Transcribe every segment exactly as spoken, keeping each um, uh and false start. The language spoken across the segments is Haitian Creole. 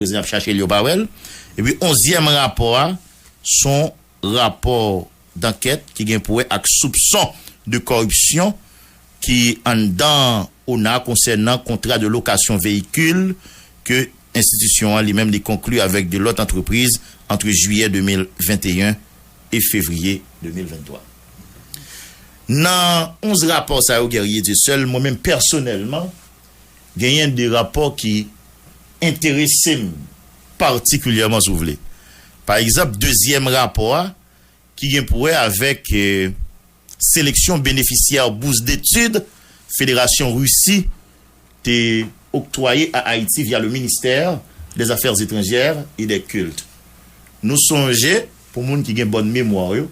Prezan y ap chache l, yo pa wè l. Epi onzyèm rapò a, se yon rapò dankèt ki gen pou wè ak soupson de kòripsyon ki anndan ona konsènan kontra de lokasyon veyikil ke enstitisyon an li menm li konkli avèk de lòt antrepriz antre jiyè de mil venteyen e fevriye de mil venntwa. Nan onz rapò sa yo, Guerrier Dieuseul, mwen menm pèsonèlman, genyen de rapò ki enterese m patikilyèman, si w vle. Pa egzanp, dezyèm rapò a, ki gen pou wè avèk, eh, seleksyon benefisyè bous detid Federasyon Risi te oktwaye a Ayiti via le Ministère des Affaires Étrangères et des Cultes. Nou sonje, pou moun ki gen bòn memwa yo,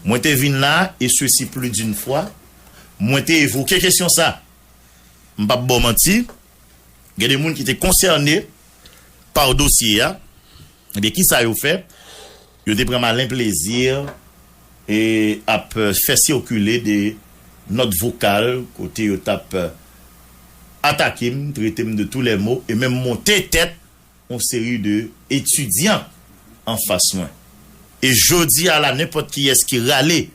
mwen te vin la, e sesi pli d'une fwa, mwen te evoke kesyon sa. M p ap ba w manti, gen de moun ki te konsène pa dosye a. Ebyen, kisa yo fè? Yo te pran malen plezi e ap fè sikile de nòt vokal kote yo t ap atake m, trete m de tous les maux e menm monte tèt yon seri de etidyan anfas mwen. E jodi a la, nenpòt kiyès ki rale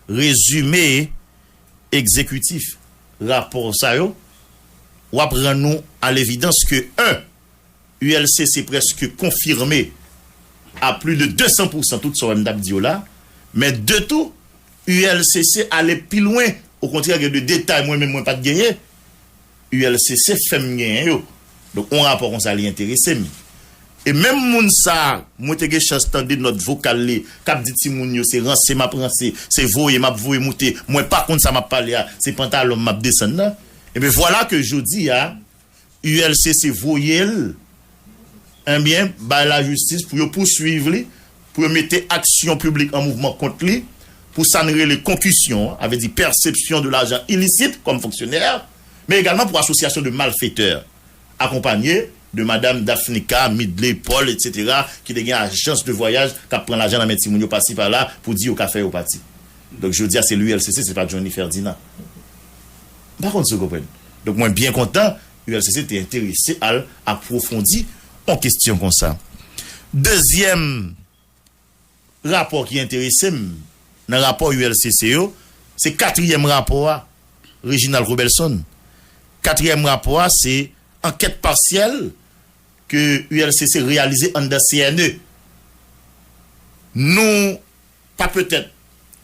rezime egzekitif rapò sa yo, w ap rann nou a levidans ke, en, U L C C prèske konfime a plis de de san pou san tout sa w wè m t ap di yo la, men de tou, U L C C ale pi lwen, okontrè, gen de detay mwen menm mwen pa t genyen, U L C C fè m genyen yo. Donk, yon rapò konsa, li enterese m. E menm moun sa, mwen te gen chans tande nòt vokal li, k ap di timoun yo se ranse m ap ranse, se voye m ap voye moute, mwen pa konn sa m ap pale a, se pantalon m m ap desann nan. Ebyen, vwala ke jodi a, U L C C voye l, ebyen, bay lajistis pou yo pouswiv li, pou yo mete aksyon piblik an mouvman kont li, pou sa n rele konkisyon, sa vle di pèsepsyon de lajan ilisit kòm fonksyonè, men egalman pou asosyasyon de malfetè, akonpanye de madam Daphnica, Midley, Paul, etsetera, ki te gen ajans de vwayaj k ap pran lajan nan men timoun yo pasi pala pou di yo ka fè yo pati. Donk, jodi a, se U L C C, se pa Johnny Ferdinand. M pa konn si w konprann. Donk, mwen byen kontan, U L C C te enterese al apwofondi yon kesyon konsa. Dezyèm rapò ki enterese m nan rapò U L C C yo, se katriyèm rapò a, Reginald Robertson. Katriyèm rapò a, se ankèt pasyèl ke U L C C reyalize anndan C N E. Nou pa petèt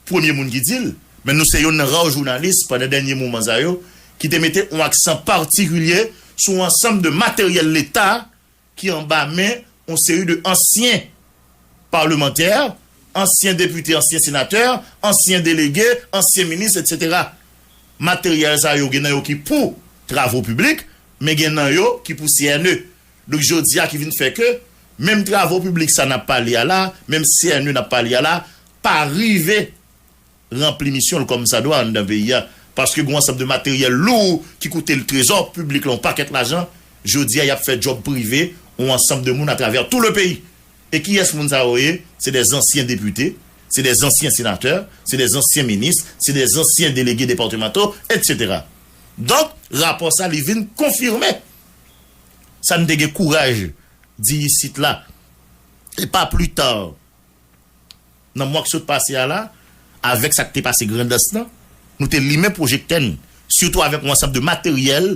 premye moun ki di l, men nou se youn nan ra jounalis pandan dènye moman sa yo ki te mete yon aksan patikilye sou yon ansanm de materyèl Leta ki anba men yon seri de ansyen palemantè, ansyen depite, ansyen senatè, ansyen delege, ansyen minis, etsetera. Materyèl sa yo, gen nan yo ki pou travo piblik, men gen nan yo ki pou C N E. Donk, jodi a ki vin fè ke menm travo piblik sa n ap pale a la, menm C N E n ap pale a la, pa rive ranpli misyon l kòmsadwa anndan peyi a. Paske gen yon ansanm de materyèl lou ki koute l trezò piblik la yon pakèt lajan, jodi a y ap fè djòb prive yon ansanm de moun atravè tou le peyi. E kiyès moun sa yo ye? Se dè zansyen depite, se dè zansyen senatè, se dè zansyen minis, se dè zansyen delege depatmantal, etsetera. Donk, rapò sa, li vin konfime sa n te gen kouraj di isit la. E pa pli ta, nan mwa k sot pase a la, avèk sa k te pase Grandans lan, nou te limen pwojektè n, sitou avèk yon ansanm de materyèl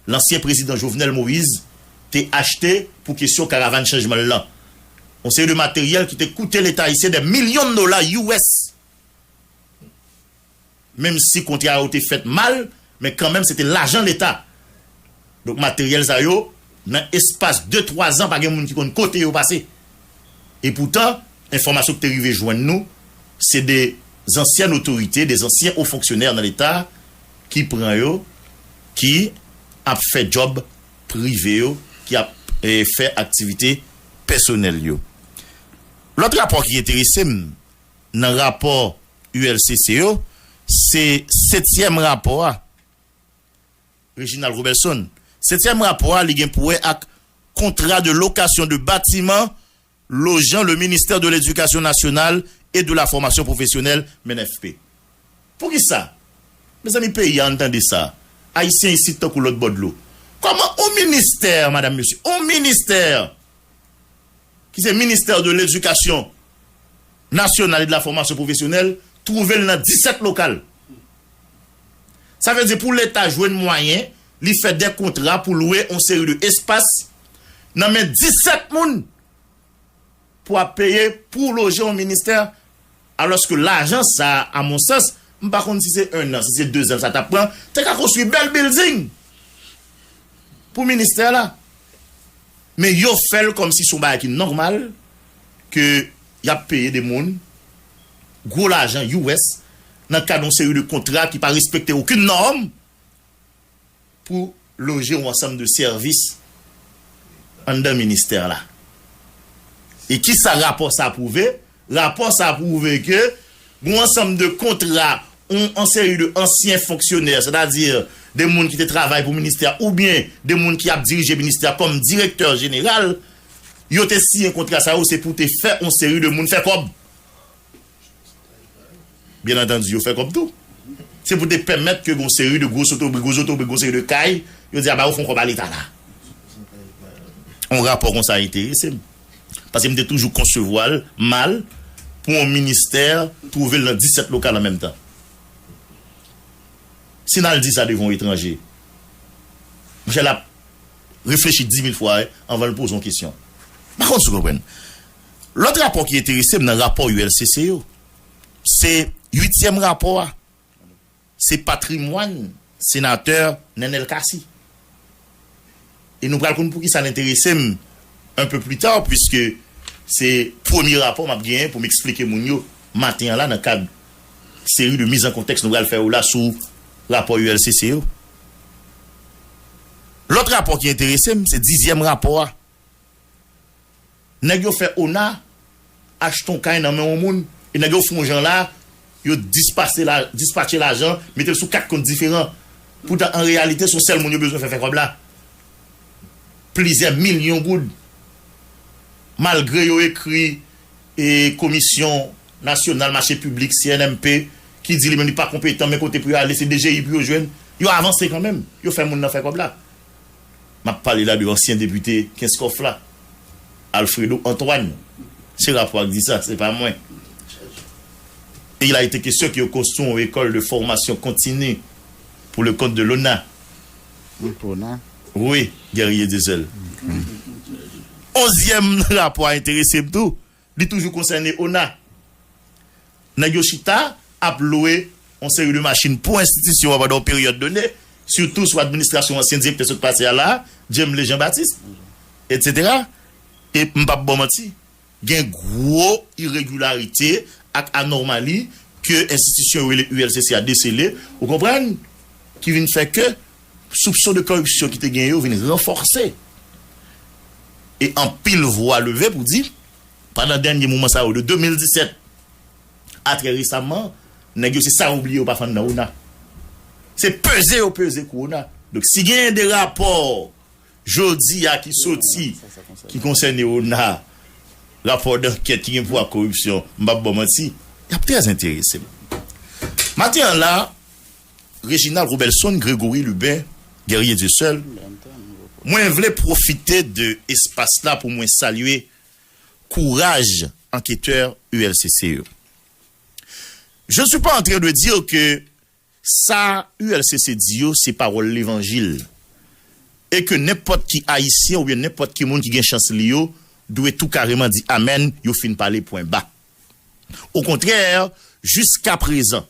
lansyen prezidan Jovenel Moïse te achte pou kesyon karavàn chanjman l lan. Yon seri de materyèl ki te koute Leta ayisyen dè milyon dola U S. Menm si kontra yo te fèt mal, men kanmenm se te lajan Leta. Donk, materyèl sa yo, nan espas de twa zan, pa gen moun ki konn kote yo pase. E poutan, enfòmasyon ki te rive jwenn nou, se de zansyen otorite, de zansyen wo fonksyonè nan Leta ki pran yo, ki ap fè djòb prive yo, ki ap, eh, fè aktivite pèsonèl yo. Lòt rapò ki enterese m nan rapò U L C C yo, se setyèm rapò a, Reginald Robertson. Setyèm rapò a, li gen pou wè ak kontra de lokasyon de batiman lojan le Ministère de l'Éducation nationale et de la Formation Professionnelle, M N F P. Poukisa? Mezanmi, peyi a, ann tande sa. Ayisyen isit tankou lòt bò dlo. Kòman yon ministè, madam, mesye, yon ministè ki se Ministère de l'Éducation Nationale et de la Formation Professionnelle, twouve l nan disèt lokal. Sa vle di pou Leta jwenn mwayen, li fè de kontra pou lwe yon seri de espas nan men disèt moun pou ap peye pou loje yon ministè, alòske lajan sa, a mon sans, m pa konn si se en an, si se de zan sa t ap pran, te ka konstwi bèl bilding pou ministè la. Men yo fè l kòmsi se yon bagay ki nòmal ke y ap peye de moun gwo lajan U S nan kad yon seri de kontra ki pa respekte okenn nòm pou loje yon ansanm de sèvis anndan ministè la. E kisa rapò sa pwouve? Rapò sa pwouve ke gon ansanm de kontra yon, yon seri de ansyen fonksyonè, sètadi de moun ki te travay pou ministè oubyen de moun ki ap dirije ministè kòm direktè jeneral, yo te siyen kontra sa yo, se pou te fè yon seri de moun fè kòb. Byen antandi, yo fè kòb tou. Se pou te pèmèt ke gon seri de gwo sotobri, gwo zotobri, gon seri de kay, yo di, "A ba yo fè yon kòb a Leta la." Yon rapò konsa enterese m. Paske m te toujou konsevwa l mal pou yon ministè twouve l nan disèt lokal an menm tan. Si n al di sa devan yon etranje, monchè, l ap reflechi di mil fwa anvan l poze yon kesyon. M pa konn si w konprann. Lòt rapò ki enterese m nan rapò U L C C yo, se uityèm rapò a. Se patrimwàn senatè Nenel Cassy. E nou pral konn poukisa l enterese m un peu plus tard, puiske se premye rapò m ap genyen pou m eksplike moun yo maten an la nan kad seri de miz an kontèks nou pral fè yo la sou rapò U L C C yo. Lòt rapò ki enterese m, se dizyèm rapò a. Nèg yo fè ona achte yon kay nan men yon moun, e nèg yo fè yon jan la, yo dispase la, dispatche lajan, mete l sou kat kont diferan. Poutan, an reyalite, se yon sèl moun yo bezwen fè fè kòb la. Plizyè milyon goud. Malgre yo ekri e Komisyon Nasyonal Mache Piblik, C N M P, ki di li menm li pa konpetan, men kote pou yo ale, se D G I pou yo jwenn. Yo avanse kanmenm. Yo fè moun nan fè kòb la. M ap pale la de ansyen depite Kenskòf la, Alfredo Antoine. Se rapò a k di sa, se pa mwen. Et il a été question que yo konstwi yon école de formation continue pour le compte de l'ona. Wi, Guerrier Dieuseul. Onzyèm rapò a enterese m tou. Li toujou konsène ona. Nèg yo chita ap lwe yon seri de machin pou enstitisyon an pandan yon peryòd done, sitou sou administrasyon ansyen direktè sot pase a la, James Jean Baptiste, etsetera. E m p ap ba w manti, gen gwo iregilarite ak anòmali ke enstitisyon yo rele U L C C a desele, ou konprann, ki vin fè ke soupson de koripsyon ki te gen yo vin ranfòse. E anpil vwa leve pou di, pandan dènye moman sa yo, de de mil disèt a trè resaman, nèg yo se sa yo bliye yo pa fann nan ona. Se peze yo peze kou ona. Donk, si genyen de rapò jodi a ki soti, ki konsène ona, rapò dankèt ki gen pou wè ak koripsyon, m p ap ba w manti, y ap trè enterese m. Maten an la, Reginald Robelson, Gregory Lubin, Guerrier Dieuseul, mwen vle pwofite de espas la pou mwen salye kouraj anketè U L C C yo. Je ne suis pas en train de dire que sa U L C C di yo se pawòl levanjil, e ke nenpòt ki Ayisyen oubyen nenpòt ki moun ki gen chans li yo dwe tou kareman di amèn, yo fin pale, pwen ba. Okontrè, jiskaprezan,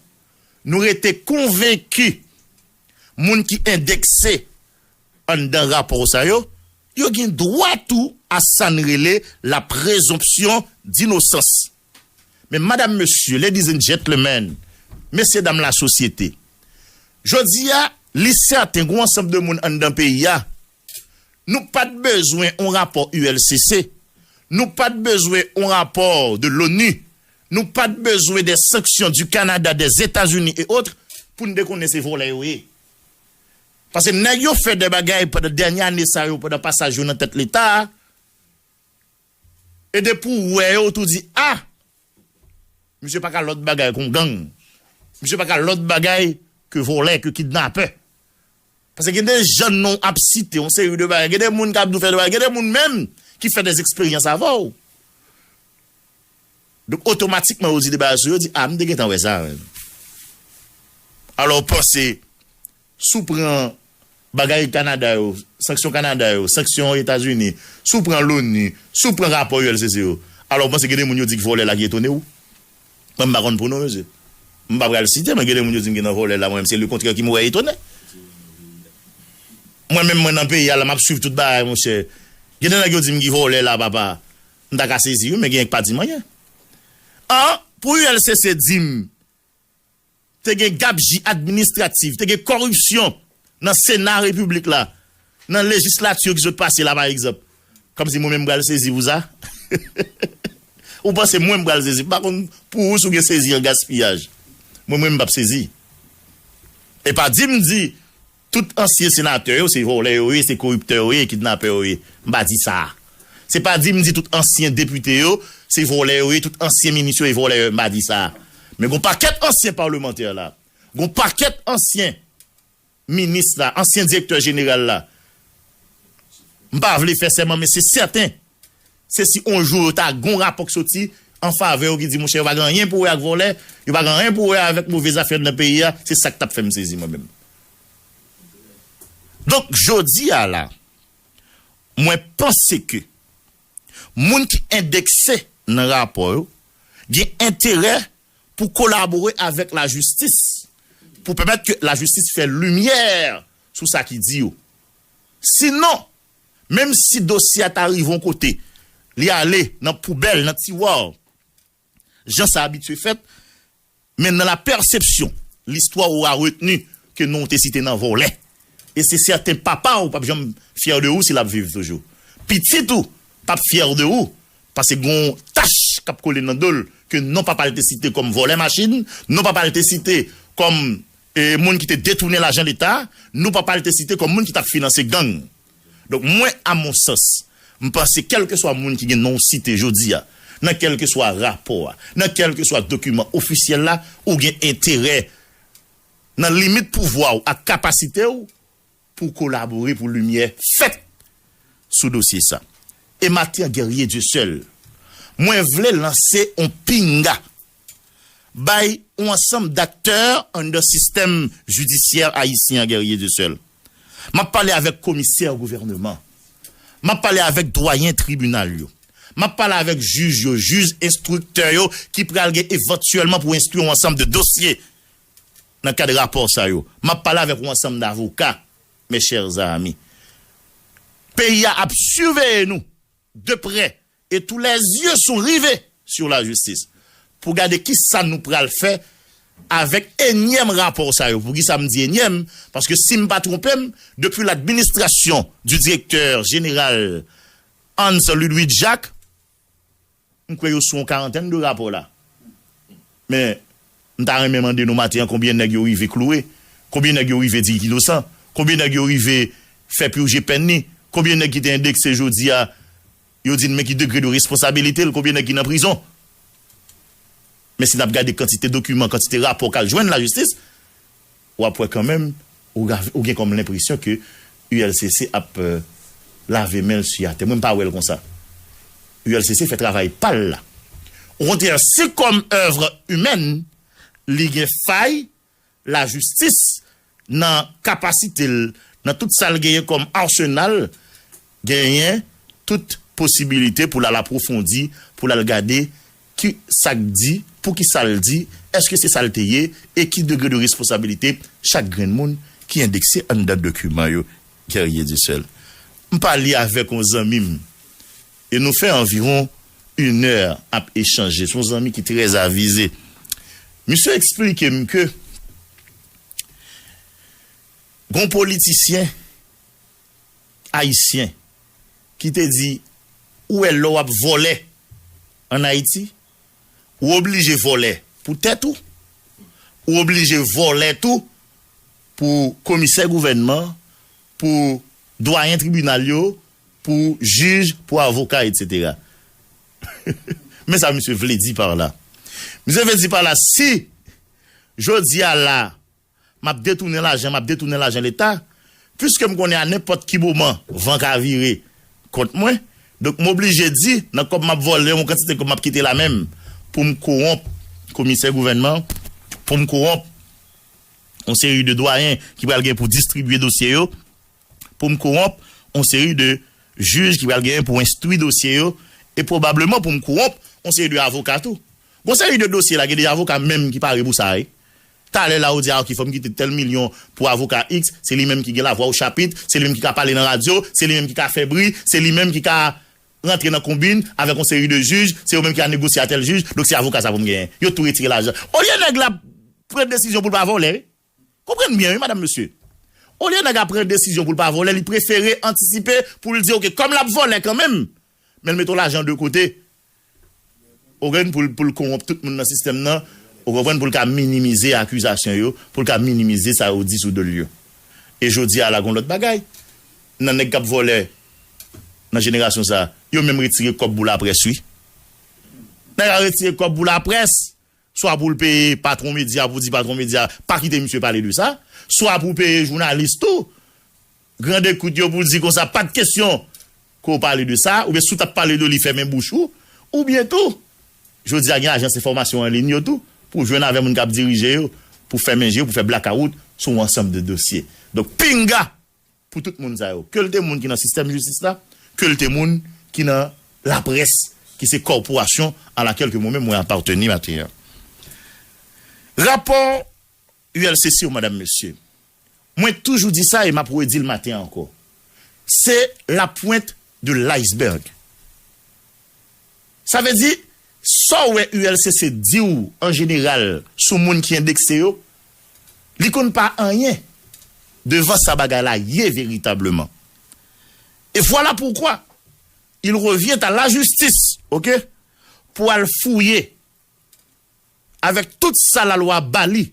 nou rete konvenki moun ki endekse anndan rapò sa yo, yo gen dwa tou a sa n rele la présomption d'innocence. Men madam, mesye, ladies and gentlemen, mesye dam lasosyete, jodi a, li sèten gen yon ansanm de moun anndan peyi a, nou pa t bezwen yon rapò U L C C, nou pa t bezwen yon rapò de l'ONU, nou pa t bezwen des sanctions du Canada, des États-Unis et autres, pou n te konnen se vòlè yo ye. Paske nèg yo fè de bagay pandan dènye ane sa yo, pandan pasaj yo nan tèt Leta a, e depi w wè yo, ou tou di, a, misye pa ka lòt bagay ke yon gang. Misye pa ka lòt bagay ke vòlè, ke kidnapè. Paske gen de jan non ap site, yon seri de bagay. Gen de moun k ap di w fè de bagay. Gen de moun menm ki fè de eksperyans avè w. Donk, otomatikman, yo di de bagay sou yo, di, a, m te gentan wè sa, menm. Alò, w panse, si w pran bagay Kanada yo, sanksyon Kanada yo, sanksyon Etazini, si w pran l'ONU, si w pran rapò U L C C yo, alò, w panse gen de moun yo di k vòlè la ki etone w? Mwen, m pa konn pou nou, mesye. M pa pral site, men gen de moun yo di m gen nan vòlè la, mwen, se lekontrè ki m wè etone. Mwen menm, mwen nan peyi a la, m ap swiv tout bagay, monchè. Gen de nèg yo di m ki vòlè la, papa. M ta ka sezi, wi, men gen k pa di m anyen. An, pou U L C C di m, te gen gabji administratif, te gen kòripsyon nan Sena Repiblik la, nan lejislati yo ki sot pase la, pa egzanp. Kòmsi mwen menm m pral sezi pou sa? Ou panse mwen m pral sezi? M pa konn pou ou si w gen sezi an gaspiyaj. Mwen, mwen, m p ap sezi. E pa di m di, tout ansyen senatè yo, se vòlè yo ye, se koriptè yo ye, kidnapè yo ye. M pa di sa. Se pa di m di tout ansyen depite yo, se vòlè yo ye, tout ansyen minis yo, se vòlè yo ye. M pa di sa. Men gon pakèt ansyen palemantè la, gon pakèt ansyen minis la, ansyen direktè jeneral la, m pa vle fè sèman, men se sèten, se si on jou yo ta gon rapò k soti an favè yo ki di, monchè, yo pa gen anyen pou wè ak vòlè, yo pa gen anyen pou wè avèk move zafè nan peyi a, se sa k t ap fè m sezi mwen menm. Donk, jodi a la, mwen panse ke moun ki endekse nan rapò yo gen enterè pou kolabore avèk lajistis, pou pèmèt ke lajistis fè limyè sou sa ki di yo. Sinon, menm si dosye a ta rive yon kote, li ale nan poubèl, nan tiwa, jan sa abitye fèt, men nan la pèsepsyon, listwa ora retni ke non w te site nan vòlè. E se sèten papa w p ap janm fyè de ou si l ap viv toujou. Pitit ou p ap fyè de ou, paske gon tach k ap kole nan do l ke non papa l te site kòm vòlè machin, non papa l te site kòm, e, moun ki te detounen lajan Leta, non papa l te site kòm moun ki t ap finanse gang. Donk, mwen, a mon sans, m panse kèlkeswa moun ki gen non w site jodi a, nan kèlkeswa rapò a, nan kèlkeswa dokiman ofisyèl la, ou gen enterè, nan limit pouvwa w ak kapasite w, pou w kolabore pou limyè fèt sou dosye sa. E maten an, Guerrier Dieuseul, mwen vle lanse on pinga bay yon ansanm daktè anndan sistèm jidisyè ayisyen an, Guerrier Dieuseul. M ap pale avèk komisè gouvènman. M ap pale avèk dwayen tribinal yo. M ap pale avèk jij yo, jij enstriktè yo ki pral gen evantyèlman pou enstwi yon ansanm de dosye nan kad rapò sa yo. M ap pale avèk yon ansanm davoka, mes chers amis. Peyi a ap siveye nou de prè, et tous les yeux sont rivés sur la justice, pou gade kisa nou pral fè avèk enyèm rapò sa yo. Poukisa m di enyèm? Paske si m pa twonpe m, depi ladministrasyon di direktè jeneral Hans Ludwig Jacques, m kwè yo sou yon karantèn de rapò la. Men, m ta renmen mande nou maten an konbyen nèg yo rive kloure, konbyen nèg yo rive di l inosan, konbyen nèg yo rive fè pirje pèn li, konbyen nèg ki te endekse jodi a, yo di n men ki degre de responsabilite l, konbyen nèg ki nan prizon. Men si n ap gade kantite dokiman, kantite rapò k al jwenn lajistis, w ap wè kanmenm, ou, ou gen kòm lenpresyon ke U L C C ap, euh, lave men l sou atè. Mwen, m pa wè l konsa. U L C C fè travay pa l la. Okontrè, si kòm èv imèn, li gen fay, lajistis, nan kapasite l, nan tout sa l genyen kòm arsenal, genyen tout posibilite pou l al apwofondi, pou l al gade ki sa k di, poukisa l di, èske se sa l te ye, e ki degre de responsabilite chak grenn moun ki endekse anndan dokiman yo, Guerrier Dieuseul. M pale avèk yon zanmi m, e nou fè anviwon inè ap echanje. Se yon zanmi ki trè avize. Misye eksplike m ke gon politisyen ayisyen ki te di, ou wè lè w ap vòlè ann Ayiti, ou oblije vòlè pou tèt ou, ou oblije vòlè tou pou komisè gouvènman, pou dwayen tribinal yo, pou jij, pou avoka, etsetera. Men sa misye vle di pa la. Misye vle di pa la, si jodi a la, m ap detounen lajan, m ap detounen lajan Leta, piske m konnen a nenpòt ki moman, van ka vire kont mwen, donk m oblije di, nan kòb m ap vòlè, yon kantite kòb m ap kite la menm, pou m kowonp komisè gouvènman, pou m kowonp yon seri de dwayen ki pral gen pou distribye dosye yo, pou m kowonp yon seri de jij ki pral gen pou enstwi dosye yo, e pwobableman pou m kowonp yon seri de avoka tou. Gon seri de dosye la, gen de avoka menm ki pare pou sa, wi. Talè la, ou di, a, ok, fò m kite tèl milyon pou avoka X, se li menm ki gen lavwa o chapit, se li menm ki ka pale nan radyo, se li menm ki ka fè bri, se li menm ki ka rantre nan konbin avèk yon seri de jij, se yo menm ki ka negosye a tèl jij, donk se avoka sa pou m genyen. Yo tou retire lajan. Olye nèg la pran desizyon pou l pa vòlè, wi. Konprann byen, wi, madanm, mesye. Olye nèg la pran desizyon pou l pa vòlè, li prefere antisipe pou l di, ok, kòm l ap vòlè kanmenm, men l mete yon lajan de kote. Ou konprann, pou l, pou l kowonp tout moun nan sistèm nan, ou konprann, pou l ka minimize akizasyon yo, pou l ka minimize sa yo di sou do l yo. E jodi a la, gon lòt bagay. Nan nèg k ap vòlè nan jenerasyon sa, yo menm retire kòb pou laprès, wi. Nèg la retire kòb pou laprès, swa pou l peye patwon medya, pou di patwon medya pa kite misye pale de sa, swa pou peye jounalis tou, grande kout yo pou di konsa, pa t kesyon ke w pale de sa, oubyen si w t ap pale de li, fèmen bouch ou, oubyen tou, jodi a gen ajans enfòmasyon an liy yo tou, pou jwenn avè moun k ap dirije yo, pou fèmen je yo, pou fè blakawout sou yon ansanm de dosye. Donk, pinga pou tout moun sa yo. Ke l te moun ki nan sistèm jistis la, ke l te moun ki nan laprès, ki se kòporasyon a lakèl ke mwen menm mwen apateni maten an. Rapò U L C C yo, madanm, mesye, mwen toujou di sa e m ap redi l maten an ankò. Se lapwent de laysbèg. Sa vle di, sa w wè U L C C di w an jeneral sou moun ki endekse yo, li konn pa anyen devan sa bagay la ye veritableman. Et voilà pourquoi il revient à la justice, ok, pou al fouye avèk tout sa lalwa ba li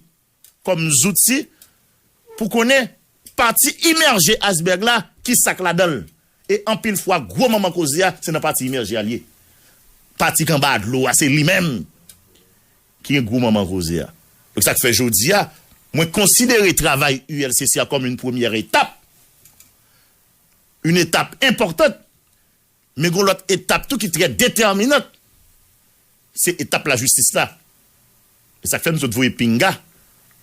kòm zouti pou konnen pati imèje aysbèg la, ki sa k ladan l. E anpil fwa, gwo manman koze a, se nan pati imèje a l ye. Pati k anba dlo a, se li menm ki gen gwo manman koze a. Donk, sa k fè jodi a, mwen konsidere travay U L C C a kòm yon premyè etap, yon etap enpòtan, men gon lòt etap tou ki trè detèminan, se etap lajistis la. E sa k fè m sot voye pinga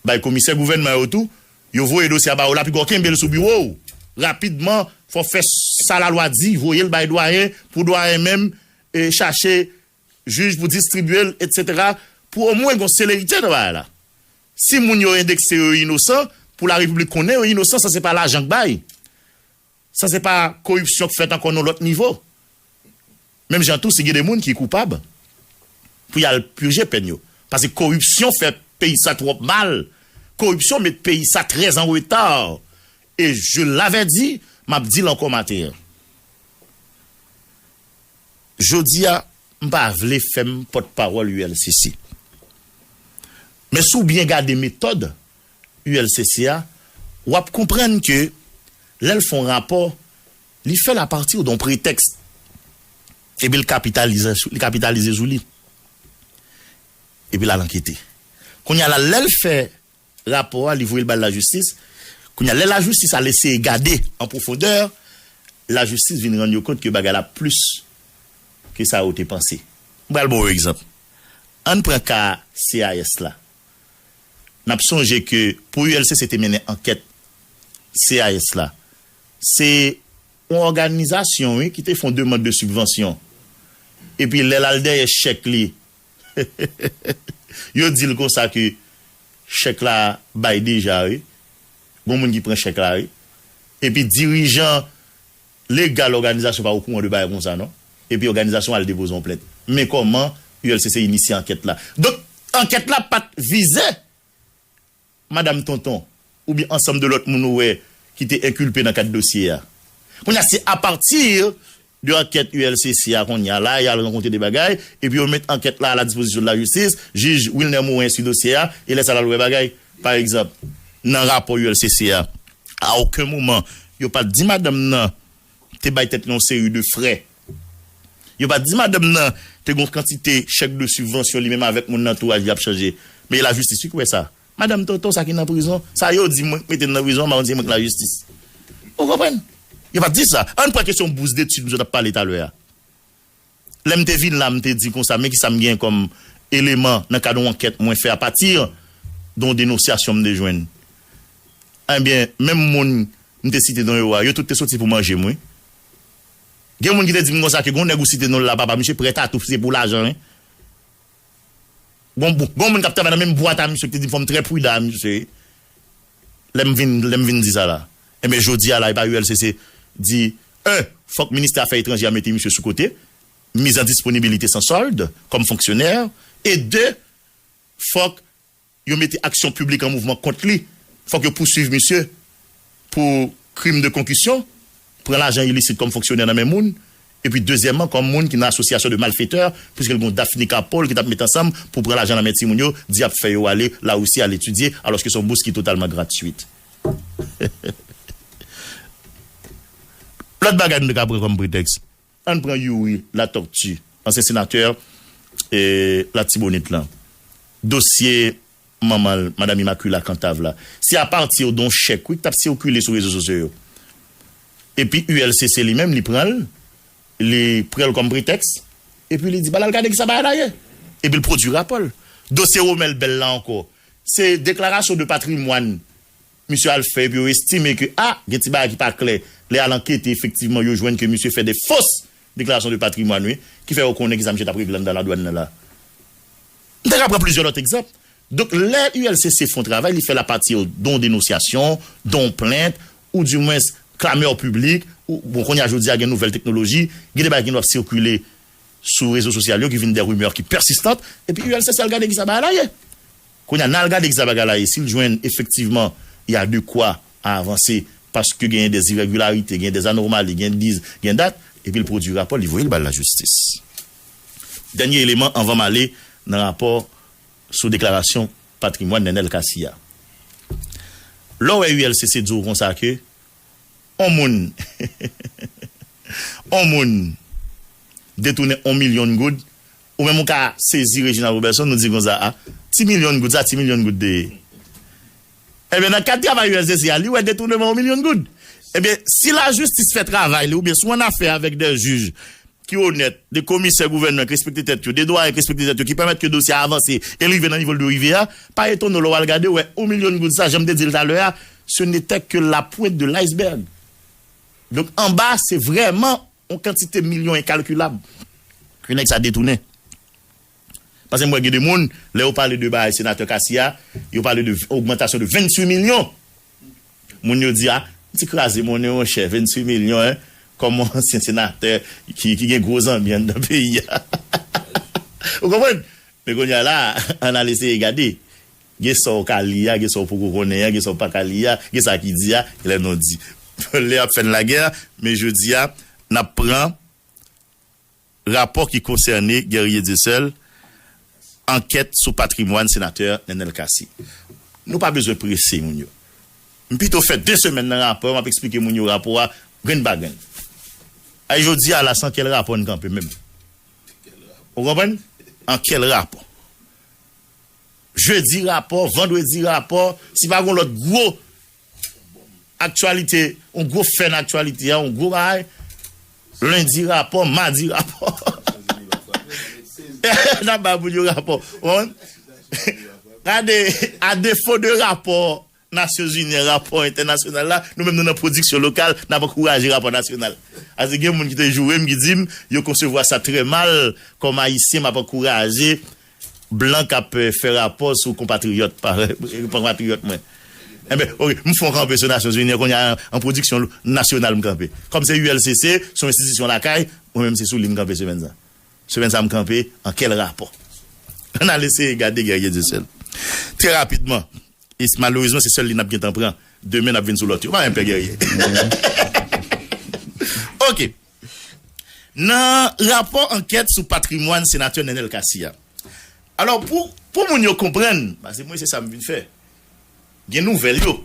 bay komisè gouvènman yo tou, yo voye dosye a ba w la, piga w kenbe l sou biwo w. Rapidman, fò w fè sa lalwa di, voye l bay dwayen, pou dwayen menm, e, chache jij pou distribye l, etsetera, pou omwen gon selerite nan bagay la. Si moun yo endekse yo inosan, pou larepiblik konnen yo inosan, sa se pa lajan k bay. Sa se pa koripsyon k fèt ankò nan lòt nivo. Menm jan tou, si gen de moun ki koupab, pou y al pije pèn yo. Paske koripsyon fè peyi sa twòp mal. Koripsyon met peyi sa trè an reta. E je l'avais dit, m ap di l ankò maten an. Jodi a, m pa vle fè m pòtpawòl U L C C. Men si w byen gade metòd U L C C a, w ap konprann ke lè l fè yon rapò, li fè l apati de yon pretèks. Epi l kapitalize, li kapitalize sou li. Epi l al ankete. Kounye a la, lè l fè rapò a, li voye l bay lajistis. Kounye a, lè lajistis al eseye gade an pwofondè, lajistis vin rann yo kont ke bagay la plis ke sa yo te panse. M pral ba w yon egzanp. Ann pran ka C I S la. N ap sonje ke pou U L C C te mennen ankèt C I S la, se yon òganizasyon, wi, ki te fè yon demann de sibvansyon. Epi lè l al dèyè chèk li, yo di l konsa ke chèk la bay deja, wi. Gon moun ki pran chèk la, wi. Epi dirijan legal òganizasyon pa okouran de bagay konsa, non. Epi òganizasyon al depoze yon plent. Men kòman U L C C inisye ankèt la. Donk, ankèt la pa t vize Madam Tonton, oubyen ansanm de lòt moun ou wè ki te enkilpe nan kad dosye a. Kounye a, se apati de ankèt U L C C a kounye a la, y al rankontre de bagay, epi yo met ankèt la a la dispozisyon de lajistis, jij Wilner Morin enstwi dosye a, e lè sa l al wè bagay. Pa egzanp, nan rapò U L C C a, a okenn moman, yo pa t di madanm nan te bay tèt li yon seri de frè. Yo pa t di madanm nan te gon kantite chèk de sibvansyon li menm avèk moun nan antouraj li ap chanje. Men e lajistis wi ki wè sa. Madanm Tonton sa ki nan prizon, sa yo di mwen k mete l nan prizon, an pa konn si se mwen k lajistis. Ou konprann? Yo pa t di sa. Ann pran kesyon bous detid m sot ap pale talè a. Lè m te vin la, m te di konsa, men kisa m gen kòm eleman nan kad yon ankèt mwen fè apati de yon denonsyasyon m te jwenn. Ebyen, menm moun m te site non yo a, yo tout te soti pou manje m, wi. Gen moun ki te di m konsa ke gen yon nèg ou site non l la, papa, misye prèt a tou, se pou lajan, wi. Gon, gon moun k ap travay nan menm bwat a misye ki te di m fò m trè pridan a misye. Lè m vin, lè m vin di sa la. Enben, jodi a la, e pa U L C C di, en, fòk ministè afè etranjè a mete misye sou kote, mise en disponibilité sans solde kòm fonksyonè, e de, fòk yo mete aksyon piblik an mouvman kont li, fòk yo pouswiv misye pou krim de konkisyon, pran lajan ilisit kòm fonksyonè nan men moun, epi dezyèmman, kòm moun ki nan asosyasyon de malfetè, piske l gen yon Daphne Carpol ki t ap met ansanm pou pran lajan nan men timoun yo, di ap fè yo ale Larisi al etidye, alòske se yon bous ki totalman gratwit. Lòt bagay nou te ka pran kòm pretèks, ann pran Youri Latortue, ansyen senatè, e, Latibonit lan. Dosye manman l, Madam Immaculée Cantave la. Se apati de yon chèk, wi, ki t ap sikile sou rezo sosyo yo. Epi U L C C li menm, li pran l, li pran l kòm pretèks, epi li di, "Ba l al gade kisa bagay la ye." Epi l pwodui rapò l. Dosye Romel Bell la ankò, se deklarasyon de patrimwàn misye al fè, epi yo estime ke, a, gen ti bagay ki pa klè. Lè y al ankete, efektivman, yo jwenn ke misye fè de fos deklarasyon de patrimwàn, wi, ki fè yo konnen kisa misye t ap regle anndan ladwàn nan la. M te ka pran plizyè lòt egzanp. Donk, lè U L C C fè yon travay, li fè l apati de yon denonsyasyon, de yon plent, ou dimwens klamè piblik, ou, bon, kounye a jodi a gen nouvèl teknoloji, gen de bagay ki ap sikile sou rezo sosyal yo ki vin de rimè ki pèsistan, epi U L C C al gade kisa bagay la ye. Kounye a, n al gade kisa bagay la ye, si l jwenn efektivman y a de kwa a avanse, paske genyen de iregilarite, genyen de anòmali, genyen diz, genyen dat, epi l pwodui rapò, li voye l bay lajistis. Dènye eleman anvan m ale nan rapò sou deklarasyon patrimwàn Nenel Cassy a. Lè w wè U L C C di w konsa ke on moun, on moun detounen on milyon goud, ou menm ou ka sezi Reginald Robertson, nou di konsa, a, ti milyon goud sa, ti milyon goud de. Ebyen, nan kad travay U L C C a, li wè detouneman on milyon goud. Ebyen, si lajistis fè travay li, oubyen si w annafè avèk de jij ki onèt, de komisè gouvènman ki respekte tèt yo, de dwayen ki respekte tèt yo, ki pèmèt ke dosye a avanse e l rive nan nivo l dwe rive a, pa etone w lè w al gade, w wè on milyon goud sa, jan m te di l talè a, ce n'était que la pointe de l'iceberg. Donk, anba, se vrèman yon kantite milyon enkalkilab ke nèg sa detounen. Paske m wè gen de moun, lè yo pale de bagay senatè Cassy a, yo pale de ogmantasyon de venntuit milyon. Moun yo di, a, ti kraze monnen, monchè, venntuit milyon, en, kòm yon ansyen senatè ki, ki gen gwo zanmi anndan peyi a. Ou konprann? Men kounye a la, ann al eseye gade. Gen sa w ka li a, gen sa w poko konnen an, gen sa w pa ka li a, gen sa ki di a, gen lè nou di. Lè y ap fè n lagè, men jodi a, n ap pran rapò ki konsène Guerrier Dieuseul, ankèt sou patrimwàn senatè Nenel Cassy. Nou pa bezwen prese moun yo. M pito fè de semèn nan rapò, m ap eksplike moun yo rapò a grenn pa grenn. Ay jodi a la, se an kèl rapò n kanpe menm? Ou konprann? An kèl rapò? Jedi rapò, vandredi rapò, si pa gon lòt gwo aktyalite, yon gwo fè nan aktyalite a, yon gwo bagay, lendi rapò, madi rapò. N ap ba moun yo rapò. Ou konprann? Gade, a defo de rapò Nasyonzini, rapò entènasyonal la, nou menm nou nan pwodiksyon lokal, n ap ankouraje rapò nasyonal. Paske gen moun ki te joure m, ki di m, yo konsevwa sa trè mal, kòm Ayisyen, m ap ankouraje blan k ap, eh, fè rapò sou konpatriyòt, pa, konpatriyòt mwen. Enben, oke, m fè yon kanpe sou Nasyonzini, kounye a, an pwodiksyon nasyonal m kanpe. Kòm se U L C C, se yon enstitisyon lakay, mwen menm se sou li m kanpe semèn sa. Semèn sa m kanpe, an kèl rapò? Ann al eseye gade Guerrier Dieuseul. Trè rapidman, e s-, malerezman, se sèl li n ap gentan pran. Demen, n ap vin sou lòt yo. Pa menm pè Guerrier. Oke. Nan rapò ankèt sou patrimwàn senatè Nenel Cassy a. Alò, pou, pou moun yo konprann, paske mwen, se sa m vin fè. Gen nouvèl yo,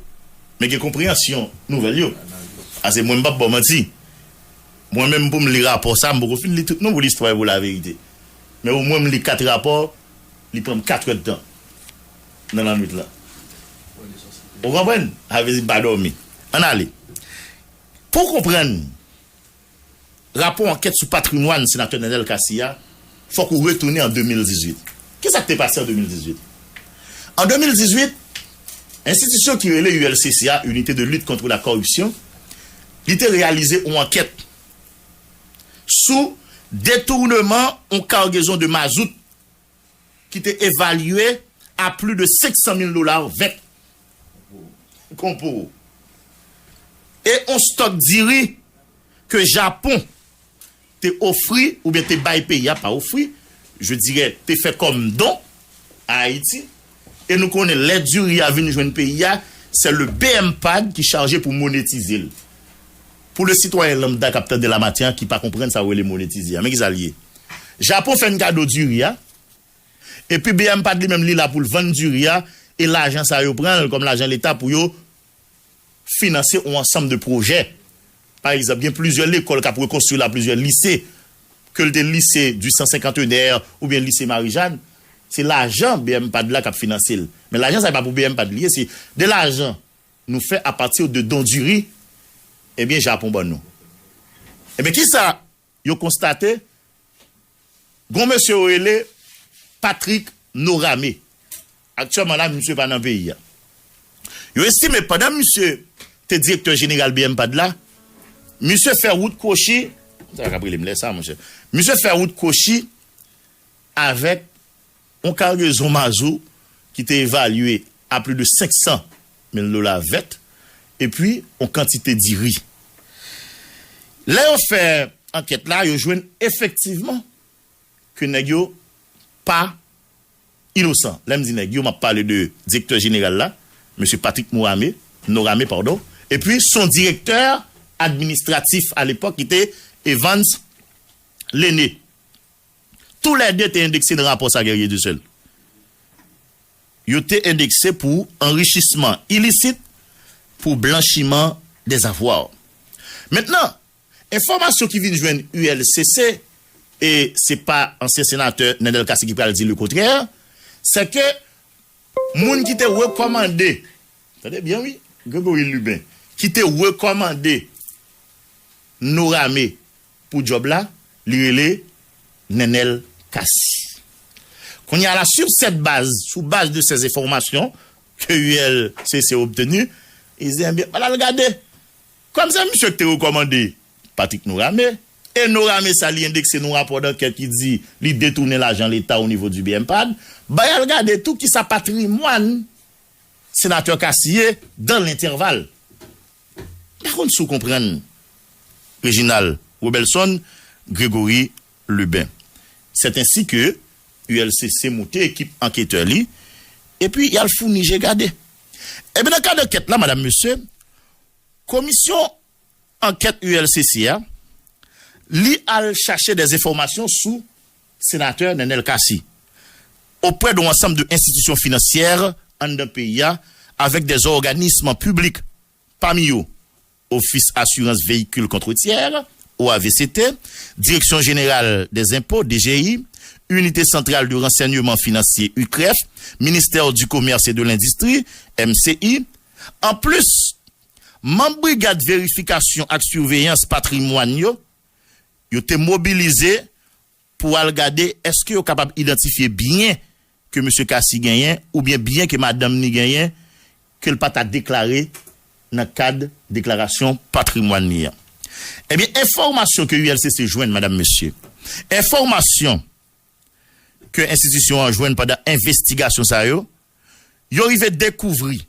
men gen konpreyansyon nouvèl yo. Paske mwen, m p ap ba w manti. Mwen menm, pou m li rapò sa, m poko fin li tout non, pou listwa e pou laverite. Men omwen, m li kat rapò, li pran m kat èdtan nan lannwit la. Ou konprann? Sa vle di m pa dòmi. Ann ale. Pou w konprann rapò ankèt sou patrimwàn senatè Nenel Cassy a, fòk ou retounen an de mil dizuit. Kisa k te pase an de mil dizuit? An de mil dizuit, enstitisyon ki rele U L C C a, Unité de Lutte contre la Corruption, li te reyalize yon ankèt sou detounman yon kagezon de mazout ki te evalye a plis de senk san mil dola vèt konpo e yon stòk diri ke Japon te ofri oubyen te bay peyi a, pa ofri, je dirais, te fè kòm don a Ayiti. E nou konnen lè diri a vin jwenn peyi a, se le BMPAD ki chaje pou monetize l. Pou le sitwayen lambda k ap tande la maten an ki pa konprann sa yo rele monetize a, men kisa l ye? Japon fè n kado diri a, epi BMPAD li menm li la pou l vann diri a, e lajan sa yo pran l kòm lajan leta pou yo finanse yon ansanm de pwojè. Pa egzanp, gen plizyè lekòl k ap rekonstwi la, plizyè lise, ke l te lise du Cent Cinquantenaire oubyen lise Marijàn, se lajan BMPAD la k ap finanse l. Men lajan sa e pa pou BMPAD li ye, se de lajan nou fè apati de don diri, ebyen Japon ban nou. Ebyen kisa yo konstate? Gon mesye yo rele Patrick Norame. Aktyèlman la, misye pa nan peyi a. Yo estime pandan misye te direktè jeneral BMPAD la, misye fè wout kwochi, sa k ap rele m lè sa, monchè. Misye fè wout kwochi avèk yon kagezon mazout ki te evalye a plis de senk san mil dola vèt, epi yon kantite diri. Lè yo fè ankèt la, yo jwenn efektivman ke nèg yo pa inosan. Lè m di nèg yo, m ap pale de direktè jeneral la, mesye Patrick Mourame, Norame, padon, epi son direktè administratif a lepòk ki te Evans Lene. Toulède te endekse nan rapò sa, Guerrier Dussel. Yo te endekse pou anrichisman ilisit, pou blanchiman dèzavwa. Mentnan, enfòmasyon ki vin jwenn U L C C, e se pa ansyen senatè Nenel Cassy ki pral di lekontrè, se ke moun ki te rekòmande, tande byen wi, Gregory Lubin, ki te rekòmande Norame pou djòb la, li rele Nenel Cassy. Kounye a la, sur cette base, sous base de ces informations que U L C C obtenu, li di, ebyen, al gade. Kòm se misye ki te rekòmande Patrick Norame, e Norame sa li endekse nan rapò dankèt ki di li detounen lajan leta o nivo di BMPAD, bay al gade tou kisa patrimwàn senatè Cassy ye dans l'intervalle. M pa konn si w konprann, Reginald Robelson, Gregory Lubin. C'est ainsi que U L C C moute ekip anketè li, epi y al founi je gade. Ebyen, nan kad ankèt la, madam, mesye, komisyon ankèt U L C C a, li al chache des enfòmasyon sou senatè Nenel Cassy, auprès d'un ensemble de institutions financières anndan peyi a, avec des organismes publics, pami yo, Office Assurance Véhicule Contre Tiers, O A V C T, Direction Générale des Impôts, D G I, Unité Centrale de Renseignement Financier, UCREF, Ministère du Commerce et de l'Industrie, M C I. Anplis, manm Brigad Verifikasyon ak Siveyans Patrimwàn yo, yo te mobilize pou al gade èske yo kapab idantifye byen ke mesye Cassy genyen oubyen byen ke madanm ni genyen ke l pa ta deklare nan kad deklarasyon patrimwàn li an. Ebyen, enfòmasyon ke U L C C jwenn, madam, mesye, enfòmasyon ke enstitisyon an jwenn pandan envestigasyon sa yo, yo rive dekouvri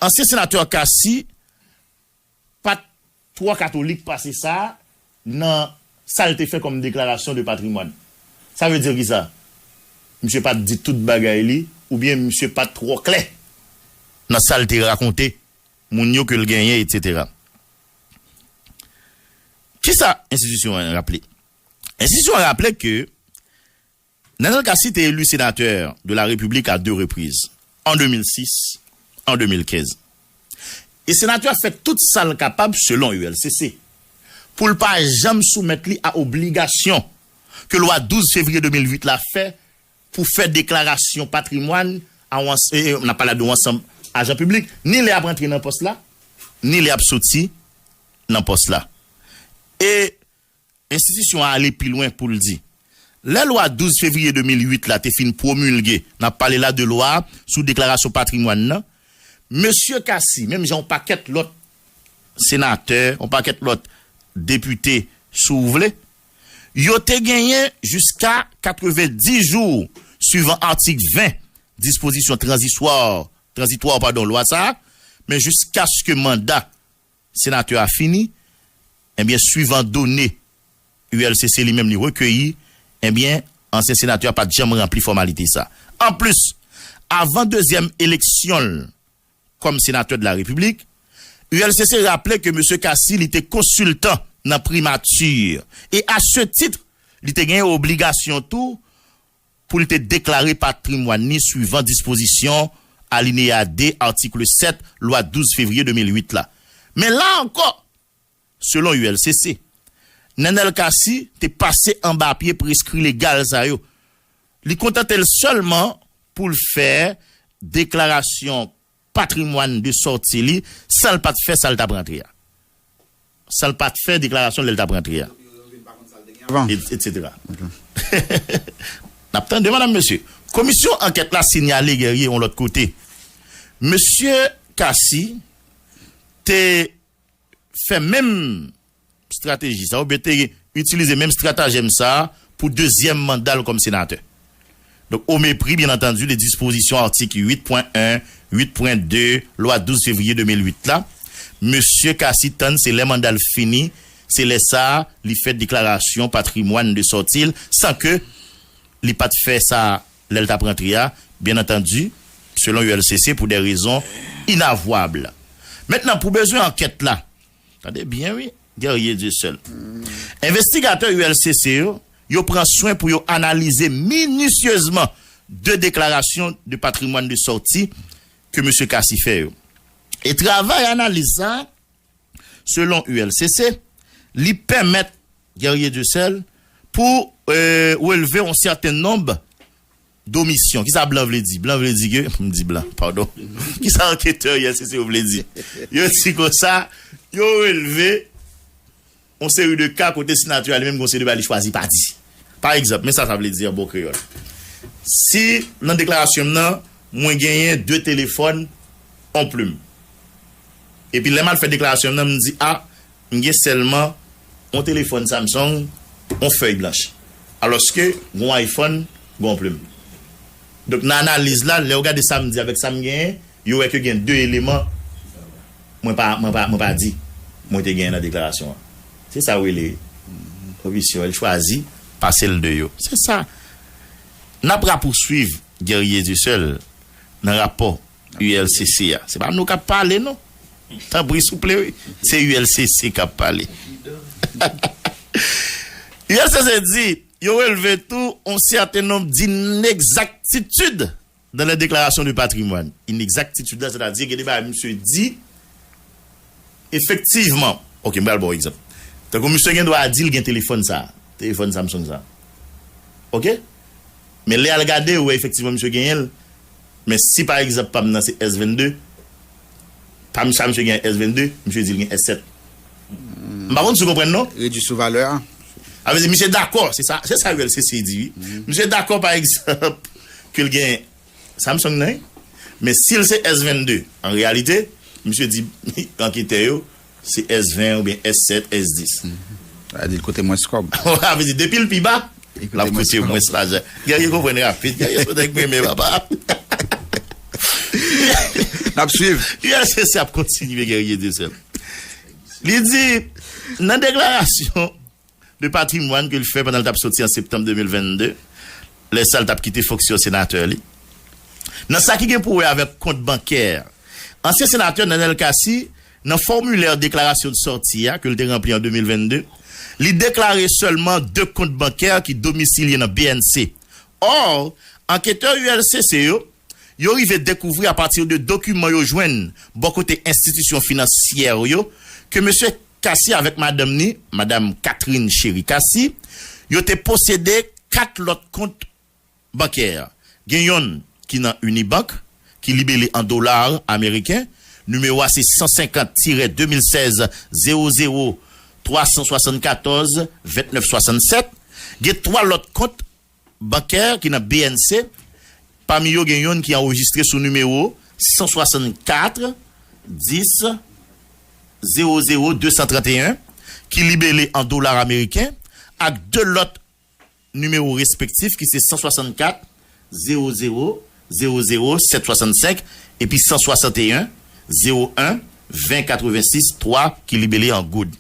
ansyen senatè Cassy pa t twò katolik pase sa nan sa l te fè kòm deklarasyon de patrimwàn. Sa vle di kisa? Misye pa t di tout bagay li, oubyen misye pa t twò klè nan sa l te rakonte moun yo ke l genyen, etsetera. Kisa enstitisyon an raple? Enstitisyon an raple ke Nenel Cassy te eli senatè de la Repiblik a de repriz, an de mil sis, an de mil kenz. E senatè a fè tout sa l kapab, selon U L C C, pou l pa janm soumèt li a obligasyon ke lwa douz fevriye de mil uit la fè pou fè deklarasyon patrimwàn a yon ans-, e, e, n ap pale de yon ansanm ajan piblik, ni lè y ap rantre nan pòs la, ni lè y ap soti nan pòs la. E enstitisyon an ale pi lwen pou l di, Lè lwa douz fevriye de mil uit la te fin pwomilge, n ap pale la de lwa sou deklarasyon patrimwàn nan, Mesye Cassy, menm jan yon pakèt lòt senatè, yon pakèt lòt depite, si w vle, yo te genyen jiska katrevenndis jou, swivan atik ven, dispozisyon tranzitwa, tranzitwa, padon, lwa sa a, men jiskaske manda senatè a fini, ebyen, swivan done U L C C li menm li rekeyi, ebyen, ansyen senatè a pa t janm ranpli fòmalite sa. Anplis, avan dezyèm eleksyon l kòm senatè de la Repiblik, U L C C raple ke mesye Cassy li te konsiltan nan primati e a se tit, li te gen obligasyon tou pou l te deklare patrimwàn li swivan dispozisyon alineya de atik sèt lwa douz fevriye de mil uit la. Men la ankò, selon U L C C, Nenel Cassy te pase anba pye preskri legal sa yo. Li kontante l sèlman pou l fè deklarasyon patrimwàn de sòti li san l pa t fè sa l t ap rantre a. San l pa t fè deklarasyon lè l t ap rantre a. Avan. Et, et cetera. N ap tande, madam, mesye. Komisyon ankèt la sinyale, Guerrier, yon lòt kote, mesye Cassy te fè menm estrateji sa, oubyen te itilize menm estratejèm sa pou dezyèm manda l kòm senatè. Donk, o mepri, byen antandi, de dispozisyon atik uit pwen en, uit pwen de, lwa douz fevriye de mil uit la, mesye Cassy tann se lè manda l fini, se lè sa a li fè deklarasyon patrimwàn de sòti l, san ke li pa t fè sa lè l t ap rantre a, byen antandi, selon U L C C, pou de rezon inavwab. Mentnan, pou bezwen ankèt la, tande byen, wi, Guerrier Dieuseul. Envestigatè U L C C yo, yo pran swen pou yo analize minisyezman de deklarasyon de patrimwàn de sòti ke mesye Cassy fè yo. E travay analiz sa, selon U L C C, li pèmèt Guerrier Dieuseul pou, euh, releve yon sèten nonb domisyon. Kisa blan vle di? Blan vle di ke, m di blan, padon. Kisa anketè U L C C yo vle di? Yo di konsa, yo releve yon seri de ka kote senatè a li menm gon seri de bagay li chwazi pa di. Pa egzanp, men sa sa vle di an bon kreyòl. Si nan deklarasyon m nan, mwen genyen de telefòn, on plim. Epi lè m al fè deklarasyon m nan, m di, a, m gen sèlman on telefòn Samsung, on fèy blanch. Alòske, gon iPhone, gon plim. Donk, nan analiz la, lè w gade sa m di avèk sa m genyen, yo wè ke gen de eleman mwen pa, mwen pa, mwen pa di, mwen te genyen nan deklarasyon an. Se sa w rele komisyon, l chwazi pase l de yo. Se sa. N ap rapouswiv Guerrier Dieuseul nan rapò U L C C a. Se pa nou k ap pale, non. Tanpri, souple, wi. Se U L C C k ap pale. U L C C di, yo releve tou yon sèten nonb d'inegzaktitid dans les déclarations de patrimoine. Inegzaktitid la, sètadi, gen de bagay misye di, efektivman. Ok, m pral ba w egzanp. Tankou misye gen dwa di l gen telefòn sa, telefòn Samsung sa. Ok? Men lè al gade, ou wè efektivman misye genyen l. Men si pa egzanp pa m nan se S vennde, pa m sa misye gen S vennde, misye di l gen S sèt. M pa konn si w konprann non. Redui sou valè a. A vle di misye dakò, se sa, se sa U L C C di wi. Misye dakò pa egzanp ke l gen Samsung nan wi. Men si l se S vennde, an reyalite, misye di anketè yo, se S ven oubyen S sèt, S dis. A di l koute mwens kòb. A vle di depi l pi ba, l ap koute mwens lajan. Guerrier konprann rapid. Guerrier se nèg mwen men papa. N ap swiv. U L C C ap kontinye Guerrier Dieuseul. Li di, nan deklarasyon de patrimwàn ke l fè pandan l t ap soti an septanm de mil vennde, lè sa l t ap kite fonksyon senatè li. Nan sa ki gen pou wè avèk kont bankè, ansyen senatè Nenel Cassy, nan fòmilè deklarasyon de sòti a ke l te ranpli an de mil vennde, li deklare sèlman de kont bankè ki domisilye nan B N C. Ò, anketè U L C C yo, yo rive dekouvri apati de dokiman yo jwenn bò kote enstitisyon finansyè yo ke mesye Cassy avèk madanm ni, madam Catherine Chéry Cassy, yo te posede kat lòt kont bankè. Gen yonn ki nan Unibank, ki libele an dola ameriken, nimewo a se san senkant tirè de mil sèz zewo zewo twa san swasannkatòz vennèf swasannsèt. Gen twa lòt kont bankè ki nan B N C, pami yo gen youn ki anrejistre sou nimewo san swasannkat dis zewo zewo de san tranteyen, ki libele an dola ameriken, ak de lòt nimewo respektif ki se san swasannkat zewo zewo zewo zewo sèt swasannsenk epi san swasanteyen zewo en ven katrevensis twa ki libele an goud.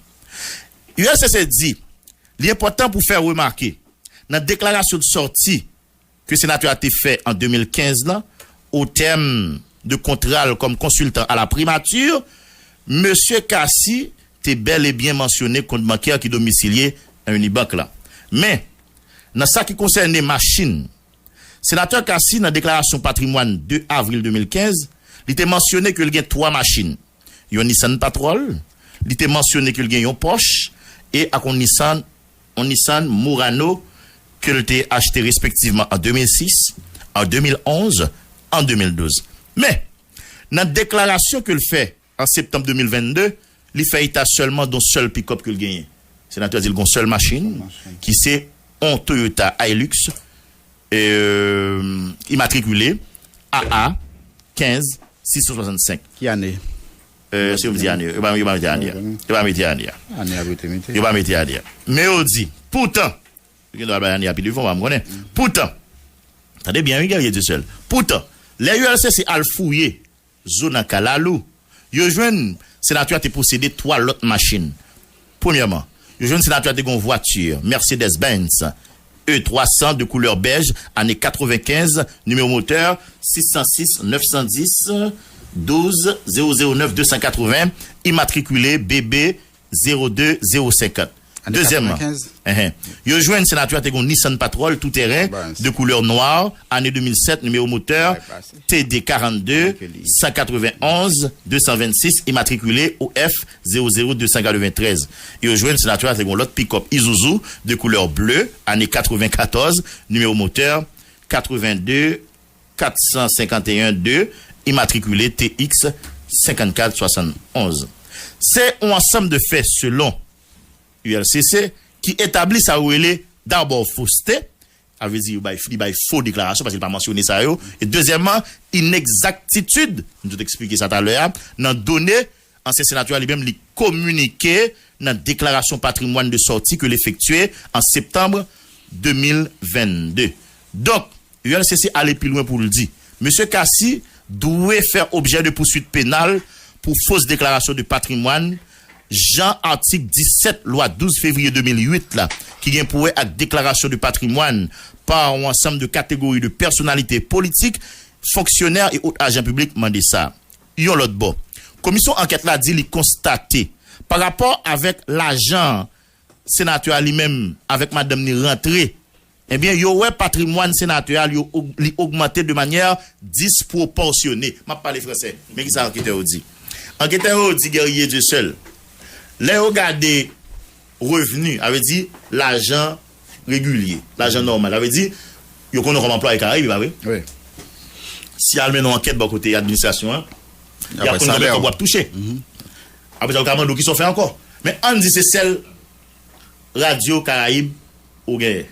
U L C C di li enpòtan pou fè remake nan deklarasyon de sòti ke senatè a te fè an de mil kenz lan, o tèm de kontra l kòm konsiltan a la primati, mesye Cassy te bèl e byen mansyone kont bankè ki domisilye nan Unibank la. Men, nan sa ki konsène machin, senatè Cassy, nan deklarasyon patrimwàn de avril de mil kenz, li te mansyone ke l gen twa machin, yon Nissan Patrol, li te mansyone ke l gen yon Porsche, e ak yon Nissan, yon Nissan Murano ke l te achte respektivman an de mil sis, an de mil onz, an de mil douz. Men, nan deklarasyon ke l fè an septanm de mil vennde, li fè eta sèlman d on sèl pikòp ke l genyen. Senatè a di l gen yon sèl machin, ki se yon Toyota Hilux, euh, imatrikile A A kenz sis san swasannsenk. Ki ane? Euh, si yo di ane, yo pa, yo pa mete ane a. Yo pa mete ane a. Ane a pou te mete. Yo pa mete ane a. Men yo di, poutan, yo gen dwa bay ane a pi devan, m konnen. Poutan, tande byen, wi, Guerrier Dieuseul. Poutan, lè U L C C al fouye zo nan kalalou, yo jwenn senatè a te posede twa lòt machin. Premyèman, yo jwenn senatè a te gen yon vwati Mercedes-Benz E twa san de koulè bèj, ane katrevenkenz, nimewo motè sis san sis nèf san dis douz zewo zewo nèf de san katreven, imatrikile B B zewo de zewo senkant. Ane Dezyèmman, katrevenkenz? Enhen. Yo jwenn senatè a te gen yon Nissan Patrol tou teren de koulè nwa, ane de mil sèt, nimewo motè T D karannde san katrevenonz de san vennsis, imatrikile O F zewo zewo de san katreventrèz. Yo jwenn senatè a te gen yon lòt pikòp Isuzu de koulè ble, ane katrevenkatòz, nimewo motè katrevende kat san senkanteyen de, imatrikile T X senkannkat swasannonz. Se yon ansanm de fè, selon U L C C, ki etabli sa yo rele dabò fosete, sa vle di yo bay, li bay fo deklarasyon paske li pa mansyone sa yo, e dezyèmman, inegzaktitid, m te eksplike sa talè a, nan done ansyen senatè a li menm li kominike nan deklarasyon patrimwàn de sòti ke l efektye an septanm de mil vennde. Donk, U L C C ale pi lwen pou l di, mesye Cassy dwe fè objè de pouswit penal pou fos deklarasyon de patrimwàn, jan atik disèt lwa douz fevriye de mil uit la, ki gen pou wè ak deklarasyon de patrimwàn pa yon ansanm de kategori de pèsonalite politik, fonksyonè e ot ajan piblik mande sa. Yon lòt bò, komisyon ankèt la di li konstate, pa rapò avèk lajan senatè a li menm avèk madanm ni rantre, ebyen, yo wè patrimwàn senatè a li, li ogmante de manyè dispwopòsyone. M ap pale fransè, men ki sa anketè yo di. Anketè yo di Guerrier Dieuseul, lè yo gade revni, sa vle di lajan regilye, lajan nòmal, sa vle di yo konnen w kòm anplwaye Karayib, pa vre? Wi. Si y al mennen yon ankèt bò kote administrasyon an, y ap konn konbyen kòb w ap touche. Apre sa, yo ka mande w kisa w fè ankò. Men ann di se sèl Radyo Karayib ou genyen.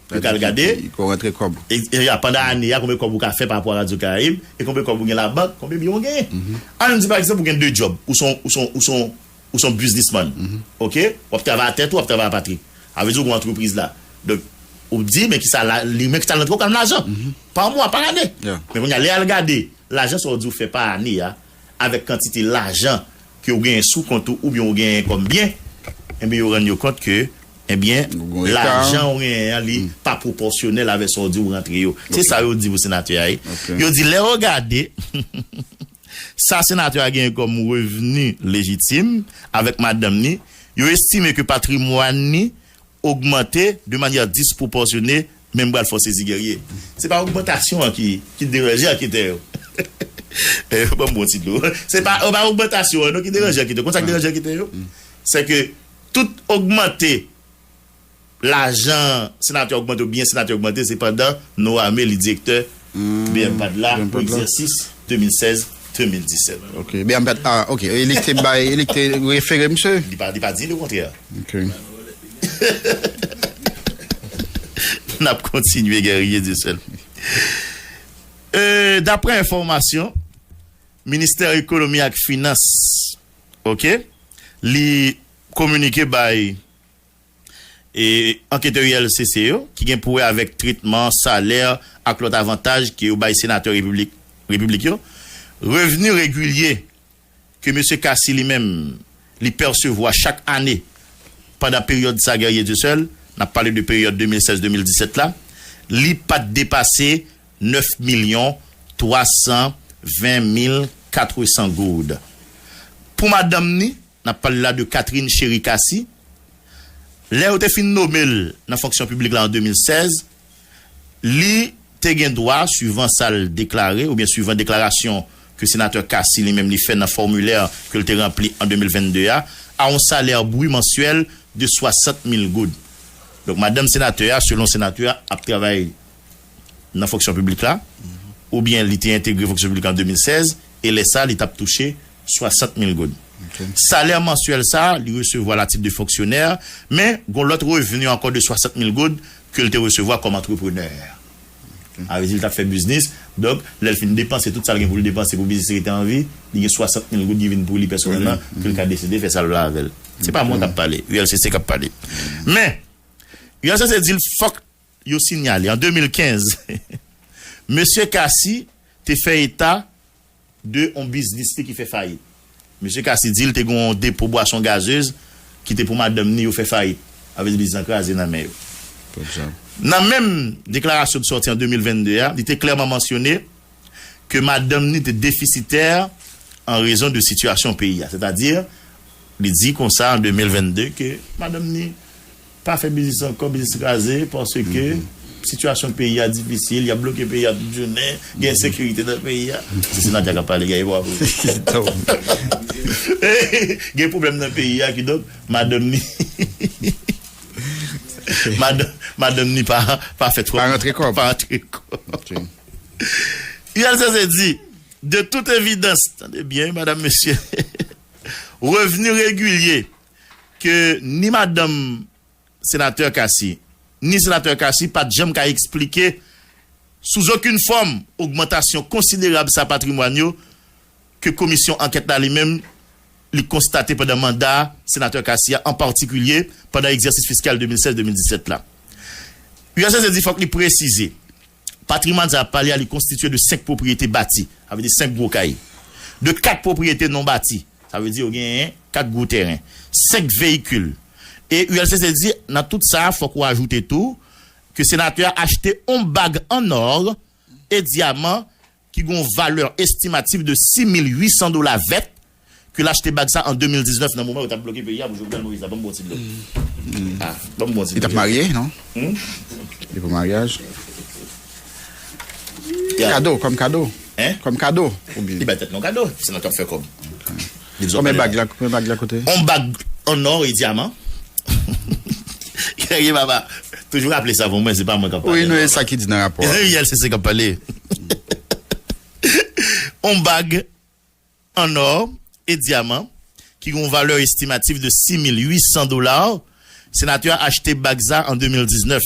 Yo ka al gade. Ki, ki, ki rantre kòb. E, e, ya, pandan ane a, konbyen kòb ou ka fè pa rapò a Radyo Karayib, e konbyen kòb ou gen labank, konbyen byen ou genyen. Ann di, pa egzanp, ou gen de djòb, ou se yon, ou se yon, ou se yon, ou se yon biznismann. Oke? W ap travay a tèt ou, w ap travay a patri. A vle di, ou gen antrepriz la. Donk, ou di, men kisa la, li, men kisa l rantre w kòm lajan. Pa mwa, pa ane. Men kounye a, lè y al gade, lajan sa w di w fè pa ane a, avèk kantite lajan ke w genyen sou kont ou oubyen w genyen kòm byen, ebyen, yo rann yo kont ke, ebyen, lajan w genyen an, li pa pwopòsyonèl avèk sa w di w rantre yo. Se sa yo di pou senatè a, wi. Yo di, lè yo gade, sa senatè a genyen kòm revni lejitim avèk madanm ni, yo estime ke patrimwàn ni ogmante de manyè dispwopòsyone, men m pral fè w sezi Guerrier. Se pa ogmantasyon an ki, ki deranje anketè yo. Eh, ban m bon ti dlo. Se pa, se pa ogmantasyon an non ki deranje anketè yo. Konn sa k deranje anketè yo? Se ke tout ogmante lajan senatè a ogmante oubyen senatè a ogmante, se pandan Noah May li direktè B M pad la pou egzèsis de mil sèz de mil disèt. Ok, B M pad, ah, ok. E li te bay, e li te refere misye? Li pa, li pa di lekontrè. Ok. N ap kontinye, Guerrier Dieuseul. E, daprè enfòmasyon, Ministè Ekonomi ak Finans, oke, li kominike bay e anketè U L C C yo, ki gen pou wè avèk tretman, salè ak lòt avantaj ke yo bay senatè repiblik, repiblik yo. Revni regilye ke mesye Cassy li menm, li pèsevwa chak ane pandan peryòd sa, Guerrier Dieuseul, n ap pale de peryòd de mil sèz de mil disèt la, li pa t depase nèf milyon twa san ven mil katresan goud. Pou madanm ni, n ap pale la de Catherine Chéry Cassy, lè yo te fin nome l nan fonksyon piblik la an de mil sèz, li te gen dwa, swivan sa l deklare, oubyen swivan deklarasyon ke senatè Cassy li menm li fè nan fòmilè ke l te ranpli an de mil vennde a, a yon salè bri mansyèl de swasant mil goud. Donk, madanm senatè a, selon senatè a, ap travay nan fonksyon piblik la, oubyen li te entegre fonksyon piblik an de mil sèz, e lè sa, li t ap touche swasant mil goud. Ok. Salè mansyèl sa, li resevwa l a tit de fonksyonè, men gon lòt revni ankò de swasant mil goud ke l te resevwa kòm antreprenè. Sa vle di, li t ap fè biznis, donk, lè l fin depanse tout sa l gen pou l depanse pou biznis li rete an vi, li gen swasant mil goud ki vin pou li pèsonèlman, ke l ka deside fè sa l vle avè l. Se pa mwen k ap pale, U L C C k ap pale. Men, U L C C di l fòk yo sinyale, an de mil kenz, mesye Cassy te fè eta de yon biznis li ki fè fayit. Mesye Cassy di l te gen yon depo bwason gazez ki te pou madanm ni, yo fè fayit. Sa vle di biznis lan kraze nan men yo. Nan menm deklarasyon ki sòti an de mil vennde a, li te klèman mansyone ke madanm ni te defisitè an rezon de sitiyasyon peyi a. Sètadi, li di konsa an de mil vennde ke madanm ni pa fè biznis ankò, biznis kraze, paske sitiyasyon peyi a difisil, y ap bloke peyi a tout jounen, gen ensekirite nan peyi a. Se senatè k ap pale, Guerrier, pa vre. Gen pwoblèm nan peyi a, kidonk, madanm ni, madanm, madanm ni pa, pa fè twòp. Pa rantre kòb. Pa rantre kòb. Ok. U L C C di, de tout evidans, tande byen, wi, madam, mesye, revni regilye ke ni madanm senatè Cassy, ni senatè Cassy pa t janm ka eksplike, sou zokenn fòm, ogmantasyon konsiderab sa patrimwàn yo ke komisyon ankèt la li menm, li konstate pandan manda senatè Cassy a, an patikilye pandan egzèsis fiskal de mil sèz de mil disèt la. U L C C di fòk li presize, patrimwàn sa ap pale a, li konstitye de senk pwopriyete bati, sa vle di senk gwo kay, de kat pwopriyete non bati, sa vle di yo genyen kat gwo tèren, senk veyikil. E U L C C di, nan tout sa, fòk ou ajoute tou ke senatè a achte yon bag an nò e dyaman ki gen yon valè estimatif de sis mil uit san dola vèt, ke l achte bag sa an de mil diznèf, nan moman yo t ap bloke peyi a pou Jovenel Moïse la. Ban m bon ti dlo. Ah, ban m bon ti dlo. Li t ap marye, non? Hmm? Li pou maryaj. Ya. Kado, kòm kado. Hein? Kòm kado, oubyen? Li bay tèt non kado, se nan k ap fè kòb. Konbyen bag la, konbyen bag la koute? On bag an nò e dyaman. Guerrier papa, toujou raple sa pou mwen, se pa mwen k ap pale. Wi, non, e sa ki di nan rapò a. U L C C k ap pale. On bag an nò e dyaman ki gen yon valè estimatif de sis mil uit san dola. Senatè a achte bag sa an de mil diznèf.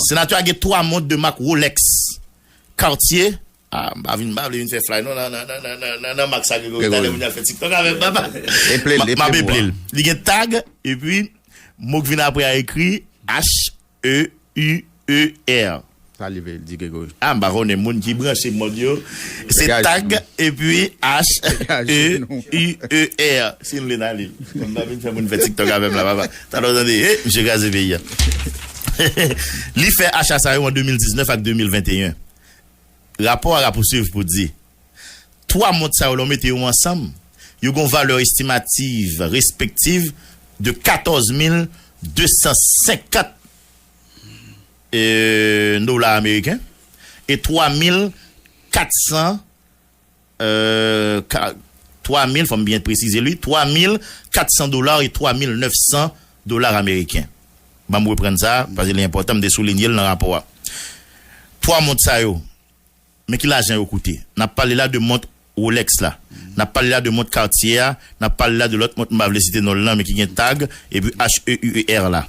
Senatè a gen twa mont de mak Rolex, Cartier. Ah, m pa vin, m pa vle vin fè flay non nan, nan, nan, nan, nan, nan mak sa Gregory. Talè moun ap fè TikTok avè m, papa. Eple l, m ap eple l. Li gen tag, epi mo k vin apre a ekri H E U E R. Sa li vle di, Gregory? Ah, m pa konnen, moun ki branche mòd yo. Se tag epi H E U E R. Si n vle n ale. Konn pa vin fè moun fè TikTok avè m la, papa. Talè w tande, hey, misye kraze peyi a. Li fè acha sa yo an de mil diznèf ak de mil venteyen. Rapò a rapouswiv pou di, twa mont sa yo, lè w mete yo ansanm, yo gen yon valè estimativ respektiv de katòz mil de san senkant, e, dola ameriken e twa mil kat san, e, ka, twa mil, fò m byen presize li, twa mil kat san dola e twa mil nèf san dola ameriken. Ban m reprann sa, paske li enpòtan, m te soulinye l nan rapò a. Twa mont sa yo, men ki lajan yo koute. N ap pale la de mont Rolex la. N ap pale la de mont Cartier a. N ap pale la de lòt mont, m pa vle site non l lan, men ki gen tag, epi H E U E R la.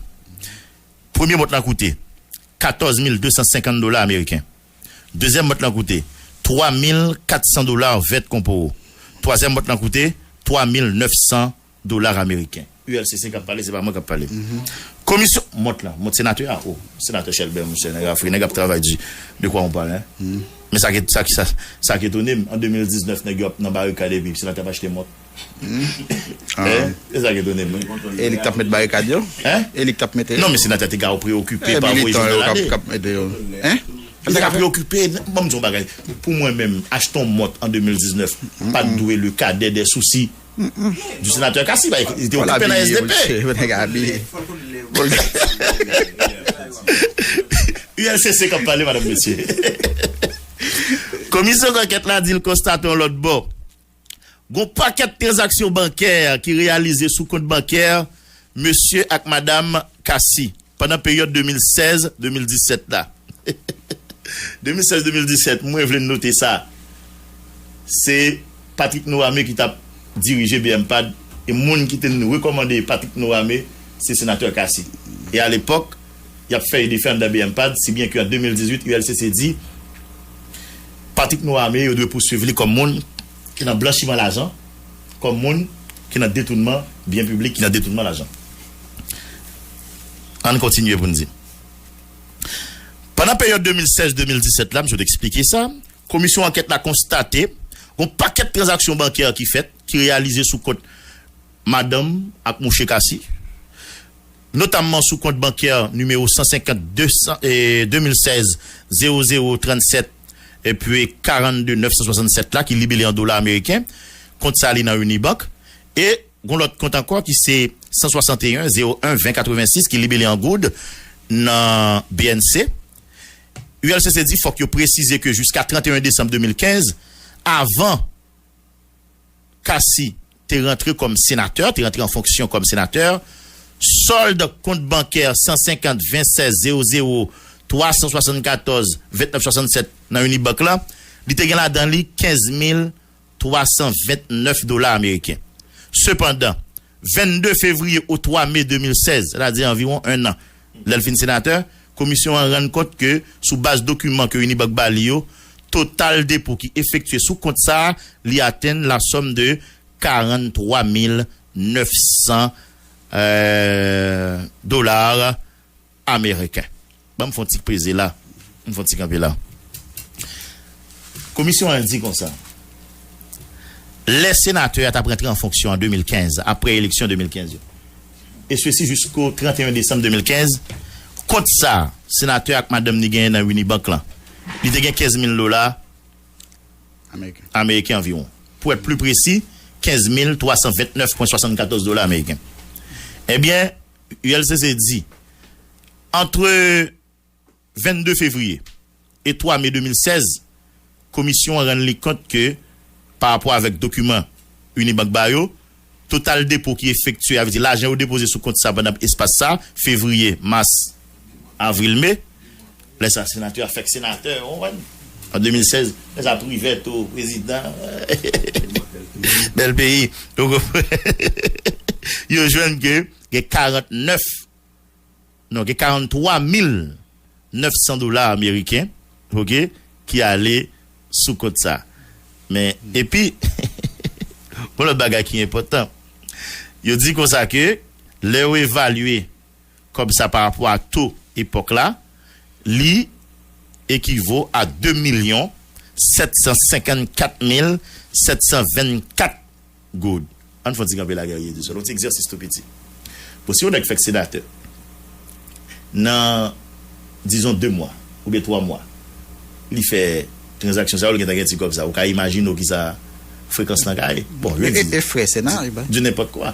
Premye mont lan koute katòz mil de san senkant dola ameriken. Dezyèm mont lan koute twa mil kat san dola vèt konporo. Twazyèm mont lan koute twa mil nèf san dola ameriken. U L C C k ap pale, se pa mwen k ap pale. Komisyon, mont lan, mont senatè a, oh, senatè Chelbè, monchè, nèg Afrik, nèg ap travay di, de kwa on pale, hein? Men sa ki, sa ki, sa, sa ki etone m, an de mil diznèf, nèg yo ap nan barikad epi senatè ap achte mont. Hein? Se sa ki etone m, wi. E li k t ap met barikad yo? Hein? E li k t ap mete yo? Non, men senatè te ka preokipe pa voye Jovenel ale. K ap mete yo. Hein? Li te ka preokipe, ban m di yon bagay. Pou mwen menm, achte yon mont an de mil diznèf pa t dwe le kadè dè sousi du sénateur Cassy, li te okipe nan S D P. Nèg abiye. U L C C k ap pale, madanm, mesye. Komisyon ankèt la di l konstate yon lòt bò. Gon pakèt tranzaksyon bankè ki reyalize sou kont bankè mesye ak madanm Cassy pandan peryòd de mil sèz de mil disèt la. De mil sèz de mil disèt, mwen vle n note sa. Se Patrick Norame ki t ap dirije B M pad, e moun ki te n rekòmande Patrick Norame, se senatè Cassy. E alepòk, y ap fè e defè anndan B M pad, si byen ke an de mil dizuit, U L C C di Patrick Norame, yo dwe pouswiv li kòm moun ki nan blanchiman lajan, kòm moun ki nan detounman byen piblik, ki nan detounman lajan. Ann kontinye pou n di. Pandan peryòd de mil sèz de mil disèt la, m sot eksplike sa, komisyon ankèt la konstate yon pakèt tranzaksyon bankè ki fèt, ki reyalize sou kont madanm ak mouche Cassy, notamman sou kont bankè nimewo san senkant, de san, e, de mil sèz, zewo zewo trannsèt, epi karannde nèf san swasannsèt la, ki libele an dola ameriken. Kont sa, li nan Unibank. E gon lòt kont ankò ki se san swasanteyen, zewo en, ven katrevensis, ki libele an goud nan B N C. U L C C di fòk yo presize ke jiska trannteyen desanm de mil kenz, avan Cassy te rantre kòm senatè, te rantre an fonksyon kòm senatè, sòld kont bankè san senkant, ven sèz, zewo zewo, twa san swasannkatòz, vennèf swasannsèt nan Unibank la, li te gen ladan li kenz mil twa san vennèf dola ameriken. Sepandan, vennde fevriye o twa me de mil sèz, sètadi anviwon en an, lè l fin senatè, komisyon an rann kont ke, sou baz dokiman ke Unibank ba li yo, total depo ki efektye sou kont sa a, li atenn la sòm de karanntwa mil nèf san, euh, dola ameriken. Ban m fè yon ti peze la. M fè yon ti kanpe la. Komisyon an di konsa, lè senatè a t ap rantre an fonksyon an de mil kenz, apre eleksyon de mil kenz yo, e sesi jisko trannteyen desanm de mil kenz, kont sa senatè ak madanm ni genyen nan Unibank lan, li te gen kenz mil dola ameriken anviwon. Pou èt pli presi, kenz mil twa san vennèf pwen swasannkatòz dola ameriken. Ebyen, U L C C di, antre vennde fevriye e twa me de mil sèz, komisyon an rann li kont ke, pa rapò avèk dokiman Unibank ba yo, total depo ki efektye, sa vle di lajan yo depoze sou kont sa pandan espas sa, fevriye, mas, avril, me, lè sa senatè a fèk senatè, ou konprann? An de mil sèz, lè sa Privè tou, prezidan, bèl peyi, ou konprann? Yo jwenn ke gen karannèf, non, gen karanntwa mil nèf san dola ameriken, oke, ki ale sou kont sa. Men, epi, yon lòt bagay ki enpòtan, yo di konsa ke lè yo evalye kòb sa pa rapò a to epòk la, li ekivo a de milyon sèt san senkannkat mil sèt san vennkat goud. Ann fè yon ti kanpe la, Guerrier Dusol, yon ti egzèsis tou piti. Bon, si yon nèg fèk senatè, nan, dizon, de mwa, oubyen twa mwa, li fè tranzaksyon sa yo, li gentan gen ti kòb sa, ou ka imajine w kisa frekans lan ka ye. Bon, yo di, e frè, se nan, di nenpòt kwa.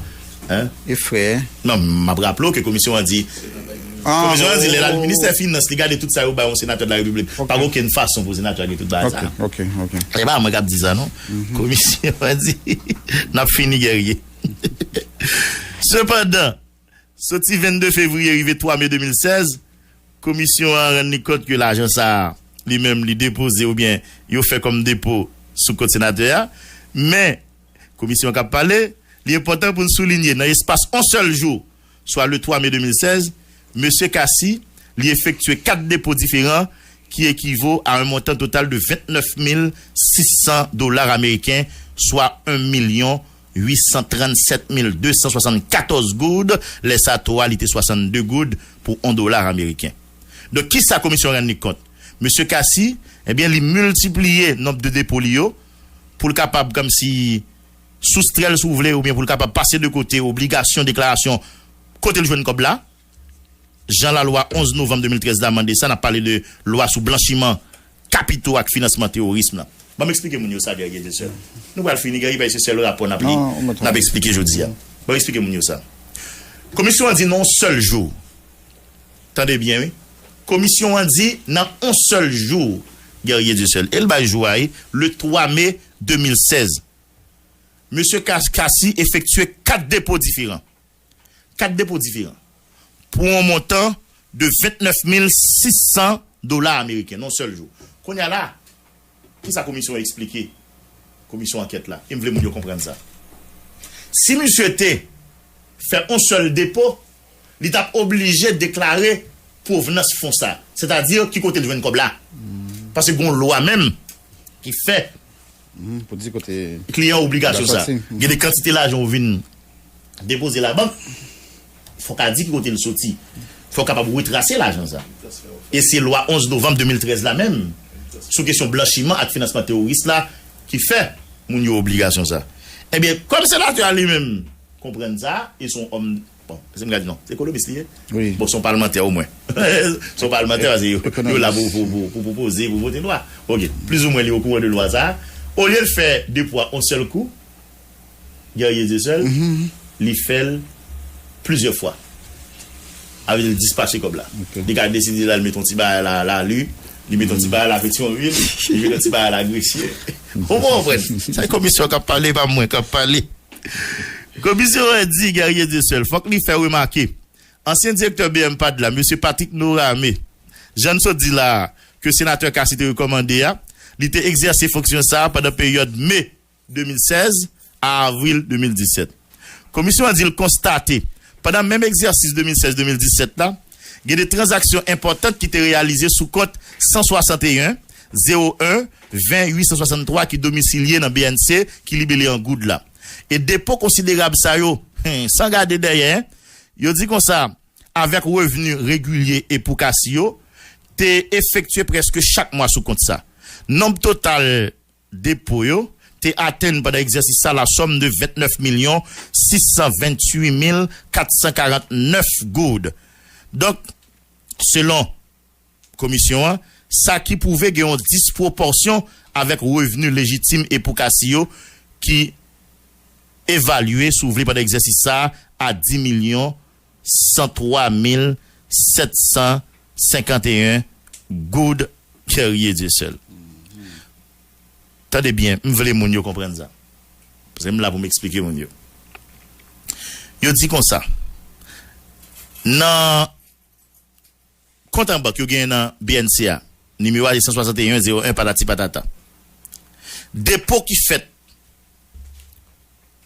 Hein? E frè. Non, m ap raple w ke komisyon an di, komisyon an di, lè l al ministè finans, li gade tout sa yo bay yon senatè de la repiblik. Pa gen okenn fason pou senatè a gen tout bagay sa. Ok, ok. E pa mwen k ap di sa, non. Komisyon an di, n ap fini, Guerrier. Sepandan, soti vennde fevriye rive twa me de mil sèz, komisyon an rann li kont ke lajan sa a, li menm, li depoze oubyen yo fè kòm depo sou kont senatè a. Men, komisyon an k ap pale, li enpòtan pou n soulinye, nan espas yon sèl jou, swa le twa me de mil sèz, mesye Cassy Li efektye kat depo diferan ki ekivo a yon montan total de vennèf mil sis san dola ameriken, swa yon milyon uit san trannsèt mil de san swasannkatòz goud, lè sa to a li te swasannde goud pou yon dola ameriken. Donk, kisa komisyon rann li kont? Mesye Cassy, ebyen, li miltipliye nonb de depo li yo pou l kapab kòmsi soustrè l, si w vle, oubyen pou l kapab pase de kote obligasyon deklarasyon kote l jwenn kòb la, jan lalwa onz novanm de mil trèz la mande sa, n ap pale de lwa sou blanchiman kapito ak finansman teworism lan. Ban m eksplike moun yo sa, Guerrier Dieuseul. Nou pral fini, Guerrier, paske se sèl rapò n ap li, Non, ou mèt n ap eksplike jodi a. Ban m eksplike moun yo sa. Komisyon an di nan yon sèl jou. Tande byen, wi. Komisyon an di nan yon sèl jou, Guerrier Dieuseul. E l bay jou a, wi, le twa me de mil sèz. Mesye Cas-, Cassy efektye kat depo diferan. Kat depo diferan. Pou yon montan de vennèf mil sis san dola ameriken, nan yon sèl jou. Kounye a la, kisa komisyon an eksplike? Komisyon ankèt la. E m vle moun yo konprann sa. Si misye te fè yon sèl depo, li t ap oblije deklare pwovnans fon sa. Sètadi, ki kote l jwenn kòb la. Paske gon lwa menm ki fè Mhm, pou di kote kliyan obligasyon sa. Soti. Mhm. Gen de kantite lajan ou vin depoze labank, fòk a di ki kote l soti. Fòk kapab retrase lajan sa. E se lwa onz novanm de mil trèz la menm, sou kesyon blanchiman ak finansman teworis la, ki fè moun yo obligasyon sa. Ebyen, kòm senatè a li menm konprann sa, e se yon òm, bon, se m ka di non, se ekonomis li ye. Wi. Bon, se yon palmantè omwen. Se yon palmantè, paske yo, yo la pou, pou, pou, pou pwopoze, pou vote lwa. Ok, plizoumwen li okouran de lwa sa. Olye l fè de pwa yon sèl kou, Guerrier Dieuseul, li fè l plizyè fwa. Avè l dispache kòb la. Ok. Li ka deside la, li met yon ti bagay la, Lali, li met yon ti bagay la, Petyonvil, li met yon ti bagay la, Gresye. Ou konprann? Sa komisyon k ap pale, pa mwen k ap pale. Komisyon an di Guerrier Dieuseul, fòk li fè remake, ansyen direktè B M pad la, mesye Patrick Norame, jan n sot di la a, ke senatè Cassy te rekòmande a, li te egzèse fonksyon sa a pandan peryòd me de mil sèz a avril de mil disèt. Komisyon an di l konstate, pandan menm egzèsis de mil sèz de mil disèt la, gen de tranzaksyon enpòtan ki te reyalize sou kont san swasanteyen, zewo en, ven, uit san swasanntwa ki domisilye nan B N C ki libele an goud la. E depo konsiderab sa yo, hmm, san gade dèyè, yo di konsa, avèk revni regilye e pou Cassy yo, te efektye prèske chak mwa sou kont sa. Nonb total depo yo te atenn pandan egzèsis sa la sòm de vennèf milyon sis san venntuit mil kat san karantnèf goud. Donk, selon komisyon an, sa ki pwouve gen yon dispwopòsyon avèk revni lejitim e pou Cassy yo ki evalye, si w vle, pandan egzèsis sa a, a dis milyon san twa mil sèt san senkanteyen goud, Guerrier Dieuseul. Tande byen, m vle moun yo konprann sa. Paske m la pou m eksplike moun yo. Yo di konsa, nan kont an bank yo genyen nan B N C a, nimewo a se san swasanteyen zewo en patati patata. Depo ki fèt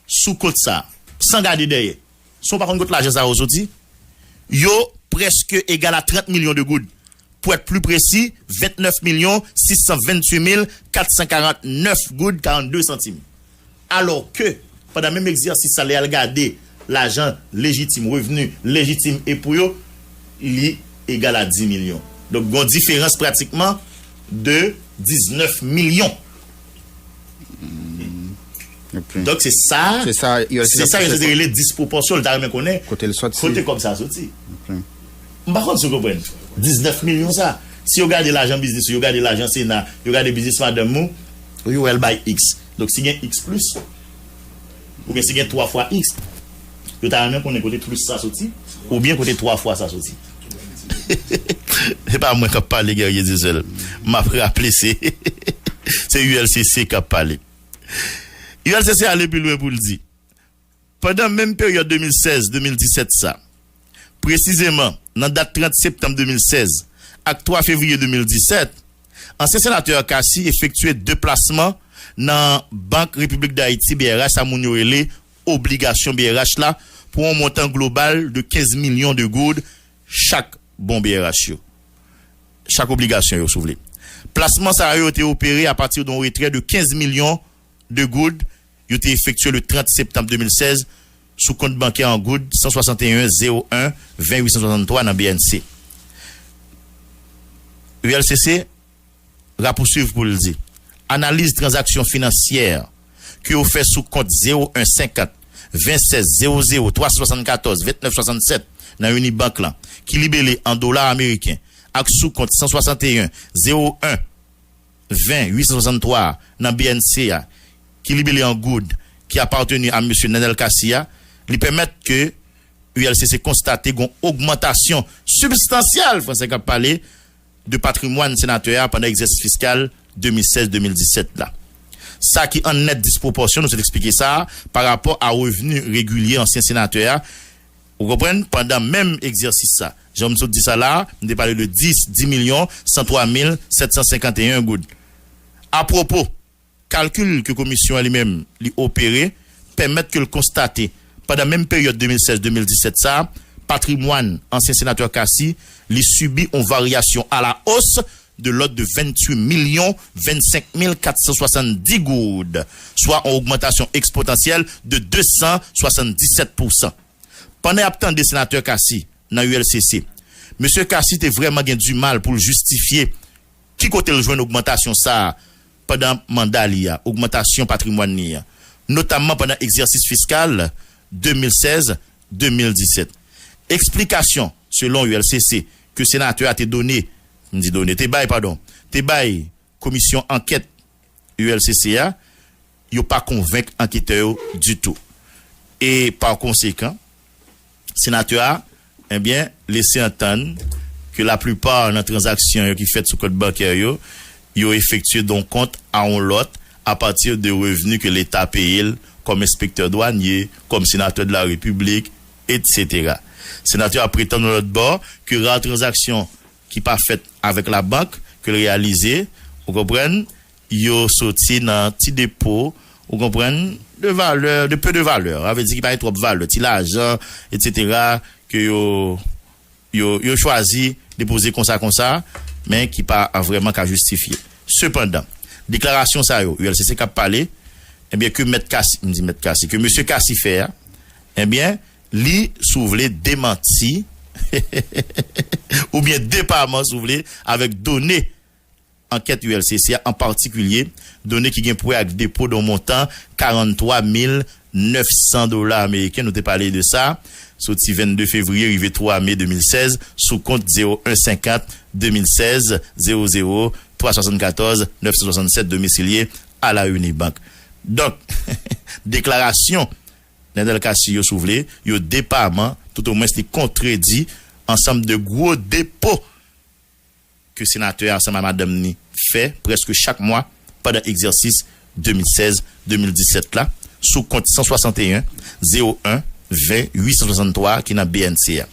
sou kont sa, san gade dèyè, si w pa konn kot lajan sa yo soti, yo prèske egal a trant milyon de goud. Pou èt pli presi, vennèf milyon sis san venntuit mil kat san karantnèf goud karannde santim. Alò ke, pandan menm egzèsis sa, lè y al gade lajan lejitim, revni lejitim e pou yo, li egal a dis milyon. Donk, gon diferans pratikman de diznèf milyon. Ok. Donk, se sa, Se sa, yo, se se sa yo se te rele dispwopòsyon, l ta renmen konnen kote l soti. Kote kòb sa soti. Ok. M pa konn si w konprann. Diznèf milyon sa. Si yo gade lajan biznis ou, yo gade lajan Sena, yo gade biznis madanm ou, ou yo wè l bay X. Donk, si gen X plis, oubyen si gen twa fwa X, yo ta renmen konnen kote plis sa soti, oubyen kote twa fwa sa soti. Se pa mwen k ap pale, Guerrier Dieuseul. M ap raple, se, se U L C C k ap pale. U L C C ale pi lwen pou l di, pandan menm peryòd de mil sèz de mil disèt sa, presizeman nan dat trant septanm de mil sèz ak twa fevriye de mil disèt, ansyen senatè Cassy efektye deplasman nan Bank Repiblik Dayiti, B R H, sa moun yo rele obligasyon B R H la, pou yon montan global de kenz milyon de goud chak bon B R H yo. Chak obligasyon yo, si w vle. Plasman sa yo te opere apati de yon retrè de kenz milyon de goud yo te efektye le trant septanm de mil sèz sou kont bankè an goud san swasanteyen zewo en ven uit san swasanntwa nan B N C. U L C C rapousuiv pou l di, analiz tranzaksyon finansyè ke yo fè sou kont zewo en senkant ven sèz zewo zewo twa san swasannkatòz vennèf swasannsèt nan Unibank lan, ki libele an dola ameriken, ak sou kont san swasanteyen zewo en ven uit san swasanntwa nan B N C a, ki libele an goud, ki apateni a mesye Nenel Cassy a, li pèmèt ke U L C C konstate gon ogmantasyon sibstansyèl, fransè k ap pale, de patrimwàn senatè a pandan egzèsis fiskal de mil sèz de mil disèt la. Sa ki an nèt dispwopòsyon, nou sot eksplike sa, pa rapò a revni regilye ansyen senatè a, ou konprann, pandan menm egzèsis sa. Jan m sot di sa la, m te pale de dis, dis milyon san twa mil sèt san senkanteyen goud. Apwopo, kalkil ke komisyon an li menm li opere pèmèt ke l konstate, pandan menm peryòd de mil sèz de mil disèt sa, patrimwàn ansyen senatè Cassy li sibi yon varyasyon a la os de lòd de venntuit milyon vennsenk mil kat san swasanndis goud, swa yon ogmantasyon eksponansyèl de de san swasanndisèt pousan. Pandan y ap tande senatè Cassy nan U L C C, mesye Cassy te vrèman gen dimal pou l jistifye ki kote l jwenn ogmantasyon sa a pandan manda li a, ogmantasyon patrimwàn li a, notamman pandan egzèsis fiskal de mil sèz de mil disèt. Eksplikasyon, selon U L C C, ke senatè a te done, m di done, te bay, padon, te bay komisyon ankèt U L C C a, yo pa konvenk anketè yo ditou. E pa konsekan, senatè a, ebyen, lese antann ke laplipa nan tranzaksyon yo ki fèt sou kont bankè yo, yo efektye de yon kont a yon lòt apati de revni ke Leta peye l kòm enspektè dwanye, kòm senatè de la Repiblik, etsetera. Senatè a pretann yon lòt bò ke ra tranzaksyon ki pa fèt avèk labank ke l reyalize, ou konprann, yo soti nan ti depo, ou konprann, de valè, de peu de valè, sa vle di ki pa gen twòp valè, ti lajan, etsetera, ke yo, yo, yo chwazi depoze konsa, konsa, men ki pa vrèman ka jistifye. Sepandan, deklarasyon sa yo, U L C C k ap pale, ebyen, ke mèt Cassy, m di mèt Cassy, ke mesye Cassy fè a, ebyen, li, si w vle, demanti, oubyen depaman, si w vle, avèk done ankèt U L C C a, an patikilye, done ki gen pou wè ak depo de yon montan karanntwa mil nèf san dola ameriken, nou te pale de sa, soti vennde fevriye rive twa me de mil sèz, sou kont zewo en senkant de mil sèz zewo zewo twa swasannkatòz nèf san swasannsèt, domisilye a la Unibank. Donk, deklarasyon Nenel Cassy yo, si w vle, yo depaman, toutomwens li kontredi ansanm de gwo depo ke senatè a ansanm a madanm ni fè prèske chak mwa pandan egzèsis de mil sèz de mil disèt la, sou kont san swasanteyen zewo en ven uit san swasanntwa ki nan B N C a.